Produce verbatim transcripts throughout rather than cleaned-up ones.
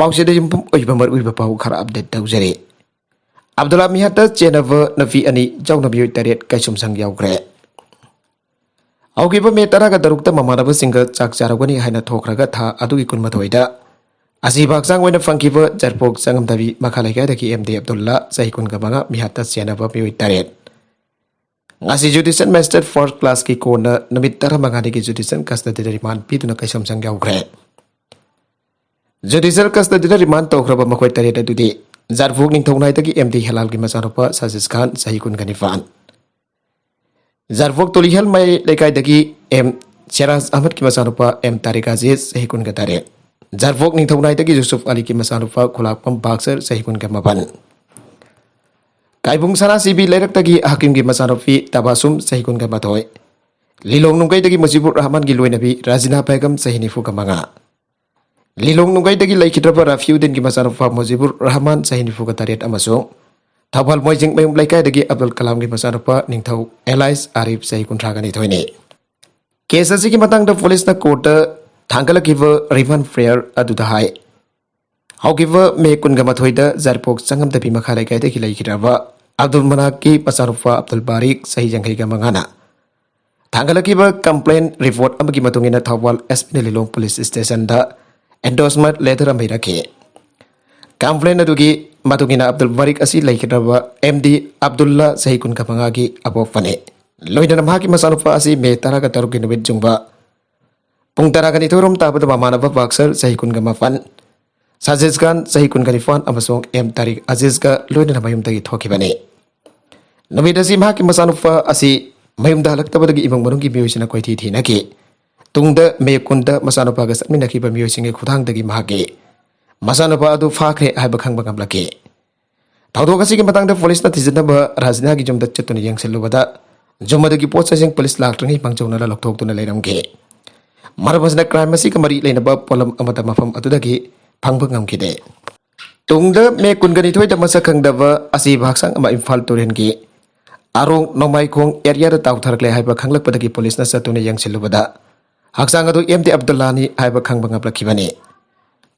ꯄꯥꯎꯁꯤꯗ ꯌꯨꯝꯐꯝ ꯑꯣꯏꯕ ꯃꯔꯨꯑꯣꯏꯕ ꯄꯥꯎ ꯈꯔ ꯑꯞꯗꯦꯠ ꯇꯧꯖꯔꯤ꯫ ꯑꯕꯗꯨꯜꯂꯥ ꯃꯤꯍꯥꯠꯇ ꯆꯦꯟꯅꯕ ꯅꯨꯄꯤ ꯑꯅꯤ ꯌꯥꯎꯅ ꯃꯤꯑꯣꯏ ꯇꯔꯦꯠ ꯀꯩꯁꯨꯝꯁꯪ ꯌꯥꯎꯈ꯭ꯔꯦ꯫ ꯍꯧꯈꯤꯕ ꯃꯦ ꯇꯔꯥꯒ ꯇꯔꯨꯛꯇ ꯃꯃꯥꯟꯅꯕꯁꯤꯡꯒ ꯆꯥꯛ ꯆꯥꯔꯨꯒꯅꯤ ꯍꯥꯏꯅ ꯊꯣꯛꯈ꯭ꯔꯒ ꯊꯥ ꯑꯗꯨꯒꯤ ꯀꯨꯟꯃꯥꯊꯣꯏꯗ ꯑꯁꯤꯕ ꯍꯛꯆꯥꯡ ꯑꯣꯏꯅ ꯐꯪꯈꯤꯕ ꯖꯔꯄꯣꯛ ꯆꯪꯉꯝꯗꯕꯤ ꯃꯈꯥ ꯂꯩꯀꯥꯏꯗꯒꯤ ꯑꯦꯝ ꯗꯤ ꯑꯕꯗꯨꯜꯂꯥ, ꯆꯍꯤ ꯀꯨꯟꯒ ꯃꯉꯥ, ꯃꯤꯍꯥꯠꯇ ꯆꯦꯟꯅꯕ ꯃꯤꯑꯣꯏ ꯇꯔꯦꯠ ꯉꯁꯤ ꯖꯨꯗꯤꯁꯤꯌꯦꯜ ꯃꯦꯖꯤꯁꯇ꯭ꯔꯦꯠ ꯐꯥꯔꯁ ꯀ꯭ꯂꯥꯁꯀꯤ ꯀꯣꯔꯠꯅ ꯅꯨꯃꯤꯠ ꯇꯔꯥꯃꯉꯥꯅꯤꯒꯤ ꯖꯨꯗꯤꯁꯤꯌꯦꯜ ꯀꯁꯇꯗꯤꯗ ꯔꯤꯃꯥꯟ ꯄꯤꯗꯨꯅ ꯀꯩꯁꯨꯝꯁꯪ ꯌꯥꯎꯈ꯭ꯔꯦ꯫ ꯖꯨꯗꯤꯁꯤꯌꯦꯜ ꯀꯁꯇꯗꯤꯗ ꯔꯤꯃꯥꯟ ꯇꯧꯈ꯭ꯔꯕ ꯃꯈꯣꯏ ꯇꯔꯦꯠ ꯑꯗꯨꯗꯤ ꯖꯥꯔꯐꯣꯛ ꯅꯤꯡꯊꯧꯅꯥꯏꯗꯒꯤ ꯑꯦꯝ ꯗꯤ ꯍꯦꯂꯥꯜꯒꯤ ꯃꯆꯥꯅꯨꯄꯥ ꯁꯥꯖꯤꯁ ꯈꯥꯟ, ꯆꯍꯤ ꯀꯨꯟꯒ ꯅꯤꯄꯥꯟ, ꯖꯥꯔꯐꯣꯛ ꯇꯣꯂꯤꯍꯦꯜ ꯃꯌꯥꯏ ꯂꯩꯀꯥꯏꯗꯒꯤ ꯑꯦꯝ ꯁꯦꯔꯥꯖ ꯑꯍꯃꯗꯀꯤ ꯃꯆꯥꯅꯨꯄꯥ ꯑꯦꯝ ꯇꯥꯔꯤꯛ ꯑꯖꯤꯖ, ꯆꯍꯤ ꯀꯨꯟꯒ ꯇꯔꯦꯠ, ꯖꯥꯔꯐꯣꯛ ꯅꯤꯡꯊꯧꯅꯥꯏꯗꯒꯤ ꯌꯨꯁꯨꯐ ꯑꯂꯤꯒꯤ ꯃꯆꯥꯅꯨꯄꯥ ꯈꯨꯂꯥꯛꯄꯝ ꯕꯥꯛꯁꯔ, ꯆꯍꯤ ꯀꯨꯟꯒ ꯃꯥꯄꯟ, ꯀꯥꯏꯕꯨꯡ ꯁꯅꯥꯁꯤꯕꯤ ꯂꯩꯔꯛꯇꯒꯤ ꯍꯥꯀꯤꯝꯒꯤ ꯃꯆꯥꯅꯨꯄꯤ ꯇꯕꯥꯁꯨꯝ, ꯆꯍꯤ ꯀꯨꯟꯒ ꯃꯥꯊꯣꯏ, ꯂꯤꯂꯣꯡ ꯅꯨꯡꯒꯩꯗꯒꯤ ꯃꯨꯖꯤꯕꯨꯔ ꯔꯍꯃꯥꯟꯒꯤ ꯂꯣꯏꯅꯕꯤ ꯔꯥꯖꯤꯅꯥ ꯕꯦꯒꯝ, ꯆꯍꯤ ꯅꯤꯐꯨꯒ ꯃꯉꯥ, ꯂꯤꯂꯣꯡ ꯅꯨꯡꯒꯩꯗꯒꯤ ꯂꯩꯈꯤꯗ꯭ꯔꯕ ꯔꯥꯐꯤꯎꯗꯤꯟꯒꯤ ꯃꯆꯥꯅꯨꯄꯥ ꯃꯨꯖꯤꯕꯨꯔ ꯔꯍꯃꯥꯟ, ꯆꯍꯤ ꯅꯤꯐꯨꯒ ꯇꯔꯦꯠ, ꯑꯃꯁꯨꯡ ꯊꯧꯕꯥꯜ ꯃꯣꯏꯖꯤꯡꯃꯌꯨꯝ ꯂꯩꯀꯥꯏꯗꯒꯤ ꯑꯕꯗꯨꯜ ꯀꯂꯥꯝꯒꯤ ꯃꯆꯥꯅꯨꯄꯥ ꯅꯤꯡꯊꯧ ꯑꯦꯂꯥꯏꯁ ꯑꯥꯔꯤꯐ, ꯆꯍꯤ ꯀꯨꯟꯊ꯭ꯔꯥꯒ ꯅꯤꯊꯣꯏꯅꯤ꯫ ꯀꯦꯁ ꯑꯁꯤꯒꯤ ꯃꯇꯥꯡꯗ ꯄꯨꯂꯤꯁꯅ ꯀꯣꯔꯠꯇ ꯊꯥꯡꯒꯠꯂꯛꯈꯤꯕ ꯔꯤꯃꯥꯟ ꯄ꯭ꯔꯦꯌꯔ ꯑꯗꯨꯗ ꯍꯥꯏ, ꯍꯧꯈꯤꯕ ꯃꯦ ꯀꯨꯟꯒ ꯃꯥꯊꯣꯏꯗ ꯖꯥꯔꯄꯣꯛ ꯆꯪꯉꯝꯗꯕꯤ ꯃꯈꯥ ꯂꯩꯀꯥꯏꯗꯒꯤ ꯂꯩꯈꯤꯗ꯭ꯔꯕ ꯑꯕꯗꯨꯜ ꯃꯅꯥꯛꯀꯤ ꯃꯆꯥꯅꯨꯄꯥ ꯑꯕꯗꯨꯜ ꯕꯥꯔꯤꯛ, ꯆꯍꯤ ꯌꯥꯡꯈꯩꯒ ꯃꯉꯥꯅ ꯊꯥꯡꯒꯠꯂꯛꯈꯤꯕ ꯀꯝꯄ꯭ꯂꯦꯟ ꯔꯤꯄꯣꯔꯠ ꯑꯃꯒꯤ ꯃꯇꯨꯡ ꯏꯟꯅ ꯊꯧꯕꯥꯜ ꯑꯦꯁ ꯄꯤꯅ ꯂꯤꯂꯣꯡ ꯄꯨꯂꯤꯁ ꯁ꯭ꯇꯦꯁꯟꯗ ꯑꯦꯟꯗꯣꯔꯁꯃꯦꯟꯠ ꯂꯦꯇꯔ ꯑꯃ ꯏꯔꯛꯈꯤ꯫ ꯀꯝꯄ꯭ꯂꯦꯟ ꯑꯗꯨꯒꯤ ꯃꯇꯨꯡ ꯏꯟꯅ ꯑꯕꯗꯨꯜ ꯕꯥꯔꯤꯛ ꯑꯁꯤ ꯂꯩꯈꯤꯗ꯭ꯔꯕ ꯑꯦꯝ ꯗꯤ ꯑꯕꯗꯨꯜꯂꯥ, ꯆꯍꯤ ꯀꯨꯟꯒ ꯃꯉꯥꯒꯤ ꯑꯄꯣꯛꯄꯅꯤ꯫ ꯂꯣꯏꯅꯅ ꯃꯍꯥꯛꯀꯤ ꯃꯆꯥꯅꯨꯄꯥ ꯑꯁꯤ ꯃꯦ ꯇꯔꯥꯒ ꯇꯔꯨꯛꯀꯤ ꯅꯨꯃꯤꯠ ꯌꯨꯡꯕ ꯄꯨꯡ ꯇꯔꯥꯒ ꯅꯤꯊꯣꯏ ꯔꯣꯝ ꯇꯥꯕꯗ ꯃꯃꯥꯟꯅꯕ ꯕꯥꯛꯁꯔ, ꯆꯍꯤ ꯀꯨꯟꯒ ꯃꯥꯄꯟ, ꯁꯥꯖꯤꯁ ꯈꯥꯟ, ꯆꯍꯤ ꯀꯨꯟꯒ ꯅꯤꯄꯥꯟ, ꯑꯃꯁꯨꯡ ꯑꯦꯝ ꯇꯥꯔꯤꯛ ꯑꯖꯤꯖꯒ ꯂꯣꯏꯅꯅ ꯃꯌꯨꯝꯗꯒꯤ ꯊꯣꯛꯈꯤꯕꯅꯤ꯫ ꯅꯨꯃꯤꯠ ꯑꯁꯤ ꯃꯍꯥꯛꯀꯤ ꯃꯆꯥꯅꯨꯄꯥ ꯑꯁꯤ ꯃꯌꯨꯝꯗ ꯍꯜꯂꯛꯇꯕꯗꯒꯤ ꯏꯃꯨꯡ ꯃꯅꯨꯡꯒꯤ ꯃꯤꯑꯣꯏꯁꯤꯡꯅ ꯀꯣꯏꯊꯤ ꯊꯤꯅꯈꯤ꯫ ꯇꯨꯡꯗ ꯃꯦ ꯀꯨꯟꯗ ꯃꯆꯥꯅꯨꯄꯥꯒ ꯆꯠꯃꯤꯟꯅꯈꯤꯕ ꯃꯤꯑꯣꯏꯁꯤꯡꯒꯤ ꯈꯨꯠꯊꯥꯡꯗꯒꯤ ꯃꯍꯥꯛꯀꯤ ꯃꯆꯥꯅꯨꯄꯥ ꯑꯗꯨ ꯐꯥꯈ꯭ꯔꯦ ꯍꯥꯏꯕ ꯈꯪꯕ ꯉꯝꯂꯛꯈꯤ꯫ ꯊꯧꯗꯣꯛ ꯑꯁꯤꯒꯤ ꯃꯇꯥꯡꯗ ꯄꯨꯂꯤꯁꯅ ꯊꯤꯖꯤꯟꯅꯕ ꯔꯥꯖꯤꯅꯥꯒꯤ ꯌꯨꯝꯗ ꯆꯠꯇꯨꯅ ꯌꯦꯡꯁꯤꯜꯂꯨꯕꯗ ꯌꯨꯝ ꯑꯗꯨꯒꯤ ꯄꯣꯠ ꯆꯩꯁꯤꯡ ꯄꯨꯂꯤꯁ ꯂꯥꯛꯇ꯭ꯔꯤꯉꯩ ꯃꯥꯡꯖꯧꯅꯅ ꯂꯧꯊꯣꯛꯇꯨꯅ ꯂꯩꯔꯝꯈꯤ꯫ ꯃꯔꯝ ꯑꯁꯤꯅ ꯀ꯭ꯔꯥꯏꯝ ꯑꯁꯤꯒ ꯃꯔꯤ ꯂꯩꯅꯕ ꯄꯣꯠꯂꯝ ꯑꯃꯠꯇ ꯃꯐꯝ ꯑꯗꯨꯗꯒꯤ ꯐꯪꯕ ꯉꯝꯈꯤꯗꯦ꯫ ꯇꯨꯡꯗ ꯃꯦ ꯀꯨꯟꯒ ꯅꯤꯊꯣꯏꯗ ꯃꯁꯛ ꯈꯪꯗꯕ ꯑꯁꯤꯕ ꯍꯛꯆꯥꯡ ꯑꯃ ꯏꯝꯐꯥꯜ ꯇꯨꯔꯦꯜꯒꯤ ꯑꯔꯣꯡ ꯅꯣꯡꯃꯥꯏꯈꯣꯡ ꯑꯦꯔꯤꯌꯥꯗ ꯇꯥꯎꯊꯔꯛꯂꯦ ꯍꯥꯏꯕ ꯈꯪꯂꯛꯄꯗꯒꯤ ꯄꯨꯂꯤꯁꯅ ꯆꯠꯇꯨꯅ ꯌꯦꯡꯁꯤꯜꯂꯨꯕꯗ ꯍꯛꯆꯥꯡ ꯑꯗꯨ ꯑꯦꯝ ꯗꯤ ꯑꯕꯗꯨꯜꯂꯥꯅꯤ ꯍꯥꯏꯕ ꯈꯪꯕ ꯉꯝꯂꯛꯈꯤꯕꯅꯤ꯫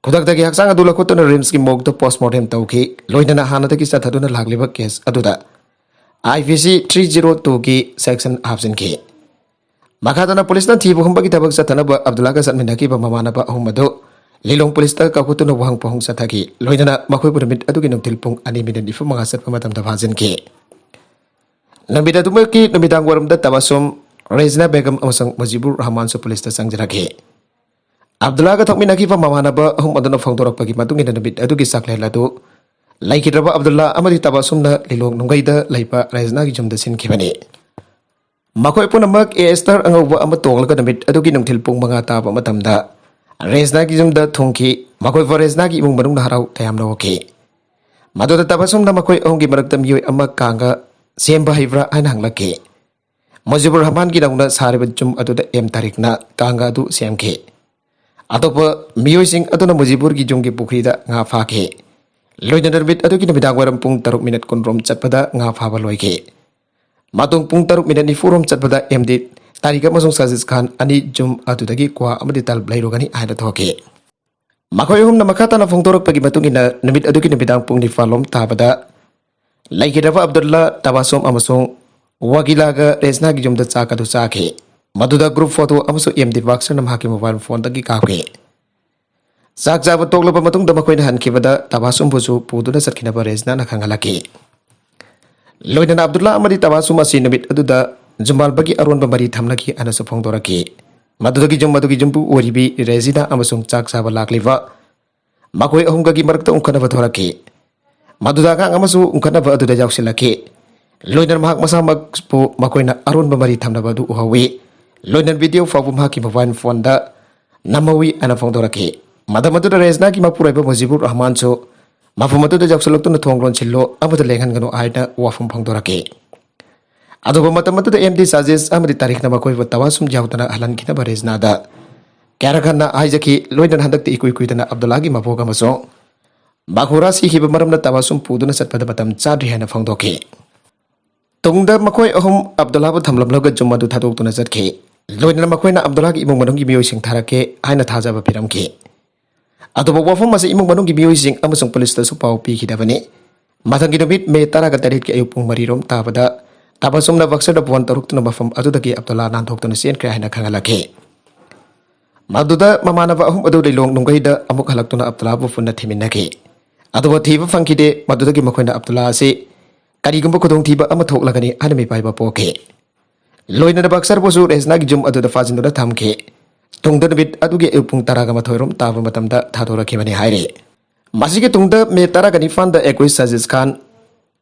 ꯈꯨꯗꯛꯇꯒꯤ ꯍꯛꯆꯥꯡ ꯑꯗꯨ ꯂꯧꯈꯠꯇꯨꯅ ꯔꯤꯝꯁꯀꯤ ꯃꯣꯔꯒꯇ ꯄꯣꯁꯃꯣꯔꯇꯦꯝ ꯇꯧꯈꯤ꯫ ꯂꯣꯏꯅꯅ ꯍꯥꯟꯅꯗꯒꯤ ꯆꯠꯊꯗꯨꯅ ꯂꯥꯛꯂꯤꯕ ꯀꯦꯁ ꯑꯗꯨꯗ I P C three zero ꯇꯨꯒꯤ ꯁꯦꯛꯁꯟ ꯍꯥꯞꯆꯤꯟꯈꯤ꯫ ꯃꯈꯥ ꯇꯥꯅ ꯄꯨꯂꯤꯁꯅ ꯊꯤꯕ ꯍꯨꯝꯕꯒꯤ ꯊꯕꯛ ꯆꯠꯊꯅꯕ ꯑꯕꯗꯨꯜꯂꯥꯒ ꯆꯠꯃꯤꯟꯅꯈꯤꯕ ꯃꯃꯥꯟꯅꯕ ꯑꯍꯨꯝ ꯑꯗꯨ ꯂꯤꯂꯣꯡ ꯄꯨꯂꯤꯁꯇ ꯀꯧꯈꯠꯇꯨꯅ ꯋꯥꯍꯪ ꯄꯥꯎꯍꯪ ꯆꯠꯊꯈꯤ꯫ ꯂꯣꯏꯅꯅ ꯃꯈꯣꯏꯕꯨ ꯅꯨꯃꯤꯠ ꯑꯗꯨꯒꯤ ꯅꯨꯡꯊꯤꯜ ꯄꯨꯡ ꯑꯅꯤ ꯃꯤꯅꯤꯠ ꯅꯤꯐꯨ ꯃꯉꯥ ꯆꯠꯄ ꯃꯇꯝꯗ ꯐꯥꯖꯤꯟꯈꯤ꯫ ꯅꯨꯃꯤꯠ ꯑꯗꯨꯃꯛꯀꯤ ꯅꯨꯃꯤꯗꯥꯡ ꯋꯥꯏꯔꯝꯗ ꯇꯕꯥꯁꯨꯝ, ꯔꯦꯖꯤꯅꯥ ꯕꯦꯒꯝ ꯑꯃꯁꯨꯡ ꯃꯨꯖꯤꯕꯨꯔ ꯔꯍꯃꯥꯟꯁꯨ ꯄꯨꯂꯤꯁꯇ ꯆꯪꯖꯔꯛꯈꯤ꯫ ꯑꯕꯗꯨꯜꯂꯥꯒ ꯊꯣꯛꯃꯤꯟꯅꯈꯤꯕ ꯃꯃꯥꯟꯅꯕ ꯑꯍꯨꯝ ꯑꯗꯨꯅ ꯐꯣꯡꯗꯣꯔꯛꯄꯒꯤ ꯃꯇꯨꯡ ꯏꯟꯅ ꯅꯨꯃꯤꯠ ꯑꯗꯨꯒꯤ ꯆꯥꯛꯂꯦꯟ ꯑꯗꯨ ꯂꯩꯈꯤꯗ꯭ꯔꯕ ꯑꯕꯗꯨꯜꯂꯥ ꯑꯃꯗꯤ ꯇꯕꯥꯁꯨꯝꯅ ꯂꯤꯂꯣꯡ ꯅꯨꯡꯒꯩꯗ ꯂꯩꯕ ꯔꯦꯖꯤꯅꯥꯒꯤ ꯌꯨꯝꯗ ꯁꯤꯟꯈꯤꯕꯅꯤ꯫ ꯃꯈꯣꯏ ꯄꯨꯝꯅꯃꯛ ꯑꯦ ꯑꯦꯁꯇꯔ ꯑꯉꯧꯕ ꯑꯃ ꯇꯣꯡꯂꯒ ꯅꯨꯃꯤꯠ ꯑꯗꯨꯒꯤ ꯅꯨꯡꯊꯤꯜ ꯄꯨꯡ ꯃꯉꯥ ꯇꯥꯕ ꯃꯇꯝꯗ ꯔꯦꯖꯤꯅꯥꯒꯤ ꯌꯨꯝꯗ ꯊꯨꯡꯈꯤ꯫ ꯃꯈꯣꯏ ꯐꯥꯎ ꯔꯦꯖꯤꯅꯥꯒꯤ ꯏꯃꯨꯡ ꯃꯅꯨꯡꯅ ꯍꯔꯥꯎ ꯇꯌꯥꯝꯅ ꯑꯣꯛꯈꯤ꯫ ꯃꯗꯨꯗ ꯇꯕꯥꯁꯨꯝꯅ ꯃꯈꯣꯏ ꯑꯍꯨꯝꯒꯤ ꯃꯔꯛꯇ ꯃꯤꯑꯣꯏ ꯑꯃ ꯀꯥꯡꯒ ꯁꯦꯝꯕ ꯍꯩꯕ꯭ꯔꯥ ꯍꯥꯏꯅ ꯍꯪꯂꯛꯈꯤ꯫ ꯃꯨꯖꯤꯕꯨꯔ ꯔꯍꯃꯥꯟꯒꯤ ꯅꯧꯅ ꯁꯥꯔꯤꯕ ꯌꯨꯝ ꯑꯗꯨꯗ ꯑꯦꯝ ꯇꯥꯔꯤꯛꯅ ꯀꯥꯡꯒ ꯑꯗꯨ ꯁꯦꯝꯈꯤ꯫ ꯑꯇꯣꯞꯄ ꯃꯤꯑꯣꯏꯁꯤꯡ ꯑꯗꯨꯅ ꯃꯨꯖꯤꯕꯨꯔꯒꯤ ꯌꯨꯝꯒꯤ ꯄꯨꯈ꯭ꯔꯤꯗ ꯉꯥ ꯐꯥꯈꯤ꯫ ꯂꯣꯏꯅꯅ ꯅꯨꯃꯤꯠ ꯑꯗꯨꯒꯤ ꯅꯨꯃꯤꯗꯥꯡ ꯋꯥꯏꯔꯝ ꯄꯨꯡ ꯇꯔꯨꯛ ꯃꯤꯅꯠ ꯀꯨꯟꯔꯣꯝ ꯆꯠꯄꯗ ꯉꯥ ꯐꯥꯕ ꯂꯣꯏꯈꯤ꯫ ꯃꯇꯨꯡ ꯄꯨꯡ ꯇꯔꯨꯛ ꯃꯤꯅꯠ ꯅꯤꯐꯨꯔꯣꯝ ꯆꯠꯄꯗ ꯑꯦꯝꯗꯤ ꯇꯥꯔꯤꯛ ꯑꯃꯁꯨꯡ ꯁꯥꯖꯤꯁ ꯈꯥꯟ ꯑꯅꯤ ꯌꯨꯝ ꯑꯗꯨꯗꯒꯤ ꯀ꯭ꯋꯥ ꯑꯃꯗꯤ ꯇꯜꯕ ꯂꯩꯔꯨꯒꯅꯤ ꯍꯥꯏꯅ ꯊꯣꯛꯈꯤ꯫ ꯃꯈꯣꯏ ꯑꯍꯨꯝꯅ ꯃꯈꯥ ꯇꯥꯅ ꯐꯣꯡꯗꯣꯔꯛꯄꯒꯤ ꯃꯇꯨꯡ ꯏꯟꯅ ꯅꯨꯃꯤꯠ ꯑꯗꯨꯒꯤ ꯅꯨꯃꯤꯗꯥꯡ ꯄꯨꯡ ꯅꯤꯄꯥꯜꯂꯣꯝ ꯇꯥꯕꯗ ꯂꯩꯈꯤꯗ꯭ꯔꯕ ꯑꯕꯗꯨꯜꯂꯥ, ꯇꯕꯥꯁꯨꯝ ꯑꯃꯁꯨꯡ ꯋꯥꯒꯤꯂꯥꯒ ꯔꯦꯖꯤꯅꯥꯒꯤ ꯌꯨꯝꯗ ꯆꯥꯛ ꯑꯗꯨ ꯆꯥꯈꯤ꯫ ꯃꯗꯨꯗ ꯒ꯭ꯔꯨꯞ ꯐꯣꯇꯣ ꯑꯃꯁꯨꯡ ꯑꯦꯝꯗꯤ ꯕꯥꯛꯁꯔꯅ ꯃꯍꯥꯛꯀꯤ ꯃꯣꯕꯥꯏꯜ ꯐꯣꯟꯗꯒꯤ ꯀꯥꯞꯈꯤ꯫ ꯆꯥꯛ ꯆꯥꯕ ꯇꯣꯛꯂꯕ ꯃꯇꯨꯡꯗ ꯃꯈꯣꯏꯅ ꯍꯟꯈꯤꯕꯗ ꯇꯕꯥꯁꯨꯝꯕꯨꯁꯨ ꯄꯨꯗꯨꯅ ꯆꯠꯈꯤꯅꯕ ꯔꯦꯖꯤꯅꯥꯅ ꯈꯪꯍꯜꯂꯛꯈꯤ꯫ ꯂꯣꯏꯅꯅ ꯑꯕꯗꯨꯜꯂꯥ ꯑꯃꯗꯤ ꯇꯕꯥꯁꯨꯝ ꯑꯁꯤ ꯅꯨꯃꯤꯠ ꯑꯗꯨꯗ ꯖꯨꯝꯕꯥꯜꯕꯒꯤ ꯑꯔꯣꯟꯕ ꯃꯔꯤ ꯊꯝꯅꯈꯤ ꯍꯥꯏꯅꯁꯨ ꯐꯣꯡꯗꯣꯔꯛꯈꯤ꯫ ꯃꯗꯨꯗꯒꯤ ꯌꯨꯝ ꯑꯗꯨꯒꯤ ꯌꯨꯝꯕꯨ ꯑꯣꯏꯔꯤꯕꯤ ꯔꯦꯖꯤꯅꯥ ꯑꯃꯁꯨꯡ ꯆꯥꯛ ꯆꯥꯕ ꯂꯥꯛꯂꯤꯕ ꯃꯈꯣꯏ ꯑꯍꯨꯝꯒꯒꯤ ꯃꯔꯛꯇ ꯎꯪꯈꯠꯅꯕ ꯊꯣꯔꯛꯈꯤ꯫ ꯃꯗꯨꯗ ꯑꯉꯥꯡ ꯑꯃꯁꯨ ꯎꯪꯈꯠꯅꯕ ꯑꯗꯨꯗ ꯌꯥꯎꯁꯤꯜꯂꯛꯈꯤ꯫ ꯂꯣꯏꯅꯅ ꯃꯍꯥꯛ ꯃꯁꯥꯃꯛꯄꯨ ꯃꯈꯣꯏꯅ ꯑꯔꯣꯟꯕ ꯃꯔꯤ ꯊꯝꯅꯕ ꯑꯗꯨ ꯎꯍꯧꯏ꯫ ꯂꯣꯏꯅꯅ ꯚꯤꯗꯤꯑꯣ ꯐꯥꯎꯕ ꯃꯍꯥꯛꯀꯤ ꯃꯣꯕꯥꯏꯜ ꯐꯣꯟꯗ ꯅꯝꯍꯧꯏ ꯍꯥꯏꯅ ꯐꯣꯡꯗꯣꯔꯛꯈꯤ꯫ ꯃꯇꯝ ꯑꯗꯨꯗ ꯔꯦꯖꯅꯥꯒꯤ ꯃꯄꯨꯔꯣꯏꯕ ꯃꯨꯖꯤꯕꯨꯔ ꯔꯍꯃꯥꯟꯁꯨ ꯃꯐꯝ ꯑꯗꯨꯗ ꯌꯥꯎꯁꯤꯜꯂꯛꯇꯨꯅ ꯊꯣꯡ ꯂꯣꯟꯁꯤꯜꯂꯣ ꯑꯃꯗ ꯂꯦꯡꯍꯟꯒꯅꯨ ꯍꯥꯏꯅ ꯋꯥꯐꯝ ꯐꯣꯡꯗꯣꯔꯛꯈꯤ꯫ ꯑꯗꯨꯕꯨ ꯃꯇꯝ ꯑꯗꯨꯗ ꯑꯦꯝ ꯗꯤ ꯁꯥꯖꯤꯁ ꯑꯃꯗꯤ ꯇꯥꯔꯤꯛꯅ ꯃꯈꯣꯏꯕꯨ ꯇꯕꯥꯁꯨꯝ ꯌꯥꯎꯗꯅ ꯍꯜꯍꯟꯈꯤꯅꯕ ꯔꯦꯖꯅꯥꯗ ꯀꯌꯥꯔꯛ ꯍꯟꯅ ꯍꯥꯏꯖꯈꯤ꯫ ꯂꯣꯏꯅꯅ ꯍꯟꯗꯛꯇꯤ ꯏꯀꯨꯏ ꯀꯨꯏꯗꯅ ꯑꯕꯗꯨꯜꯂꯥꯒꯤ ꯃꯕꯣꯛ ꯑꯃꯁꯨꯡ ꯃꯈꯨꯔꯥ ꯁꯤꯈꯤꯕ ꯃꯔꯝꯅ ꯇꯕꯥꯁꯨꯝ ꯄꯨꯗꯨꯅ ꯆꯠꯄꯗ ꯃꯇꯝ ꯆꯥꯗ꯭ꯔꯤ ꯍꯥꯏꯅ ꯐꯣꯡꯗꯣꯛꯈꯤ꯫ ꯇꯨꯡꯗ ꯃꯈꯣꯏ ꯑꯍꯨꯝ ꯑꯕꯗꯨꯜꯂꯥꯕꯨ ꯊꯝꯂꯝꯂꯒ ꯌꯨꯝ ꯑꯗꯨ ꯊꯥꯗꯣꯛꯇꯨꯅ ꯆꯠꯈꯤ꯫ ꯂꯣꯏꯅꯅ ꯃꯈꯣꯏꯅ ꯑꯕꯗꯨꯜꯂꯥꯒꯤ ꯏꯃꯨꯡ ꯃꯅꯨꯡꯒꯤ ꯃꯤꯑꯣꯏꯁꯤꯡ ꯊꯥꯔꯛꯀꯦ ꯍꯥꯏꯅ ꯊꯥꯖꯕ ꯄꯤꯔꯝꯈꯤ꯫ ꯑꯗꯨꯕꯨ ꯋꯥꯐꯝ ꯑꯁꯤ ꯏꯃꯨꯡ ꯃꯅꯨꯡꯒꯤ ꯃꯤꯑꯣꯏꯁꯤꯡ ꯑꯃꯁꯨꯡ ꯄꯨꯂꯤꯁꯇꯁꯨ ꯄꯥꯎ ꯄꯤꯈꯤꯗꯕꯅꯤ꯫ ꯃꯊꯪꯒꯤ ꯅꯨꯃꯤꯠ ꯃꯦ ꯇꯔꯥꯒ ꯇꯔꯦꯠꯀꯤ ꯑꯌꯨꯛ ꯄꯨꯡ ꯃꯔꯤ ꯔꯣꯝ ꯇꯥꯕꯗ ꯇꯕꯥꯁꯨꯝꯅ ꯕꯛꯁꯔꯗ ꯐꯣꯟ ꯇꯧꯔꯛꯇꯨꯅ ꯃꯐꯝ ꯑꯗꯨꯗꯒꯤ ꯑꯕꯗꯨꯜꯂꯥ ꯅꯥꯟꯊꯣꯛꯇꯨꯅ ꯆꯦꯟꯈ꯭ꯔꯦ ꯍꯥꯏꯅ ꯈꯪꯍꯜꯂꯛꯈꯤ꯫ ꯃꯗꯨꯗ ꯃꯃꯥꯟꯅꯕ ꯑꯍꯨꯝ ꯑꯗꯨ ꯂꯤꯂꯣꯡ ꯅꯨꯡꯒꯩꯗ ꯑꯃꯨꯛ ꯍꯜꯂꯛꯇꯨꯅ ꯑꯕꯗꯨꯜꯂꯥꯕꯨ ꯄꯨꯟꯅ ꯊꯤꯃꯤꯟꯅꯈꯤ꯫ ꯑꯗꯨꯕꯨ ꯊꯤꯕ ꯐꯪꯈꯤꯗꯦ꯫ ꯃꯗꯨꯗꯒꯤ ꯃꯈꯣꯏꯅ ꯑꯕꯗꯨꯜꯂꯥ ꯑꯁꯤ ꯀꯔꯤꯒꯨꯝꯕ ꯈꯨꯗꯣꯡꯊꯤꯕ ꯑꯃ ꯊꯣꯛꯂꯒꯅꯤ ꯍꯥꯏꯅ ꯃꯤꯄꯥꯏꯕ ꯄꯣꯛꯈꯤ꯫ ꯂꯣꯏꯅꯅ ꯕꯛꯁꯔꯕꯨꯁꯨ ꯔꯦꯁꯅꯥꯒꯤ ꯌꯨꯝ ꯑꯗꯨꯗ ꯐꯥꯖꯤꯟꯗꯨꯅ ꯊꯝꯈꯤ꯫ ꯇꯨꯡꯗ ꯅꯨꯃꯤꯠ ꯑꯗꯨꯒꯤ ꯑꯌꯨꯛ ꯄꯨꯡ ꯇꯔꯥꯒ ꯃꯥꯊꯣꯏ ꯔꯣꯝ ꯇꯥꯕ ꯃꯇꯝꯗ ꯊꯥꯗꯣꯔꯛꯈꯤꯕꯅꯤ ꯍꯥꯏꯔꯤ꯫ ꯃꯁꯤꯒꯤ ꯇꯨꯡꯗ ꯃꯦ ꯇꯔꯥꯒ ꯅꯤꯄꯥꯟꯗ ꯑꯦꯀ꯭ꯌꯨꯁ ꯁꯥꯖꯤꯁ ꯈꯥꯟ,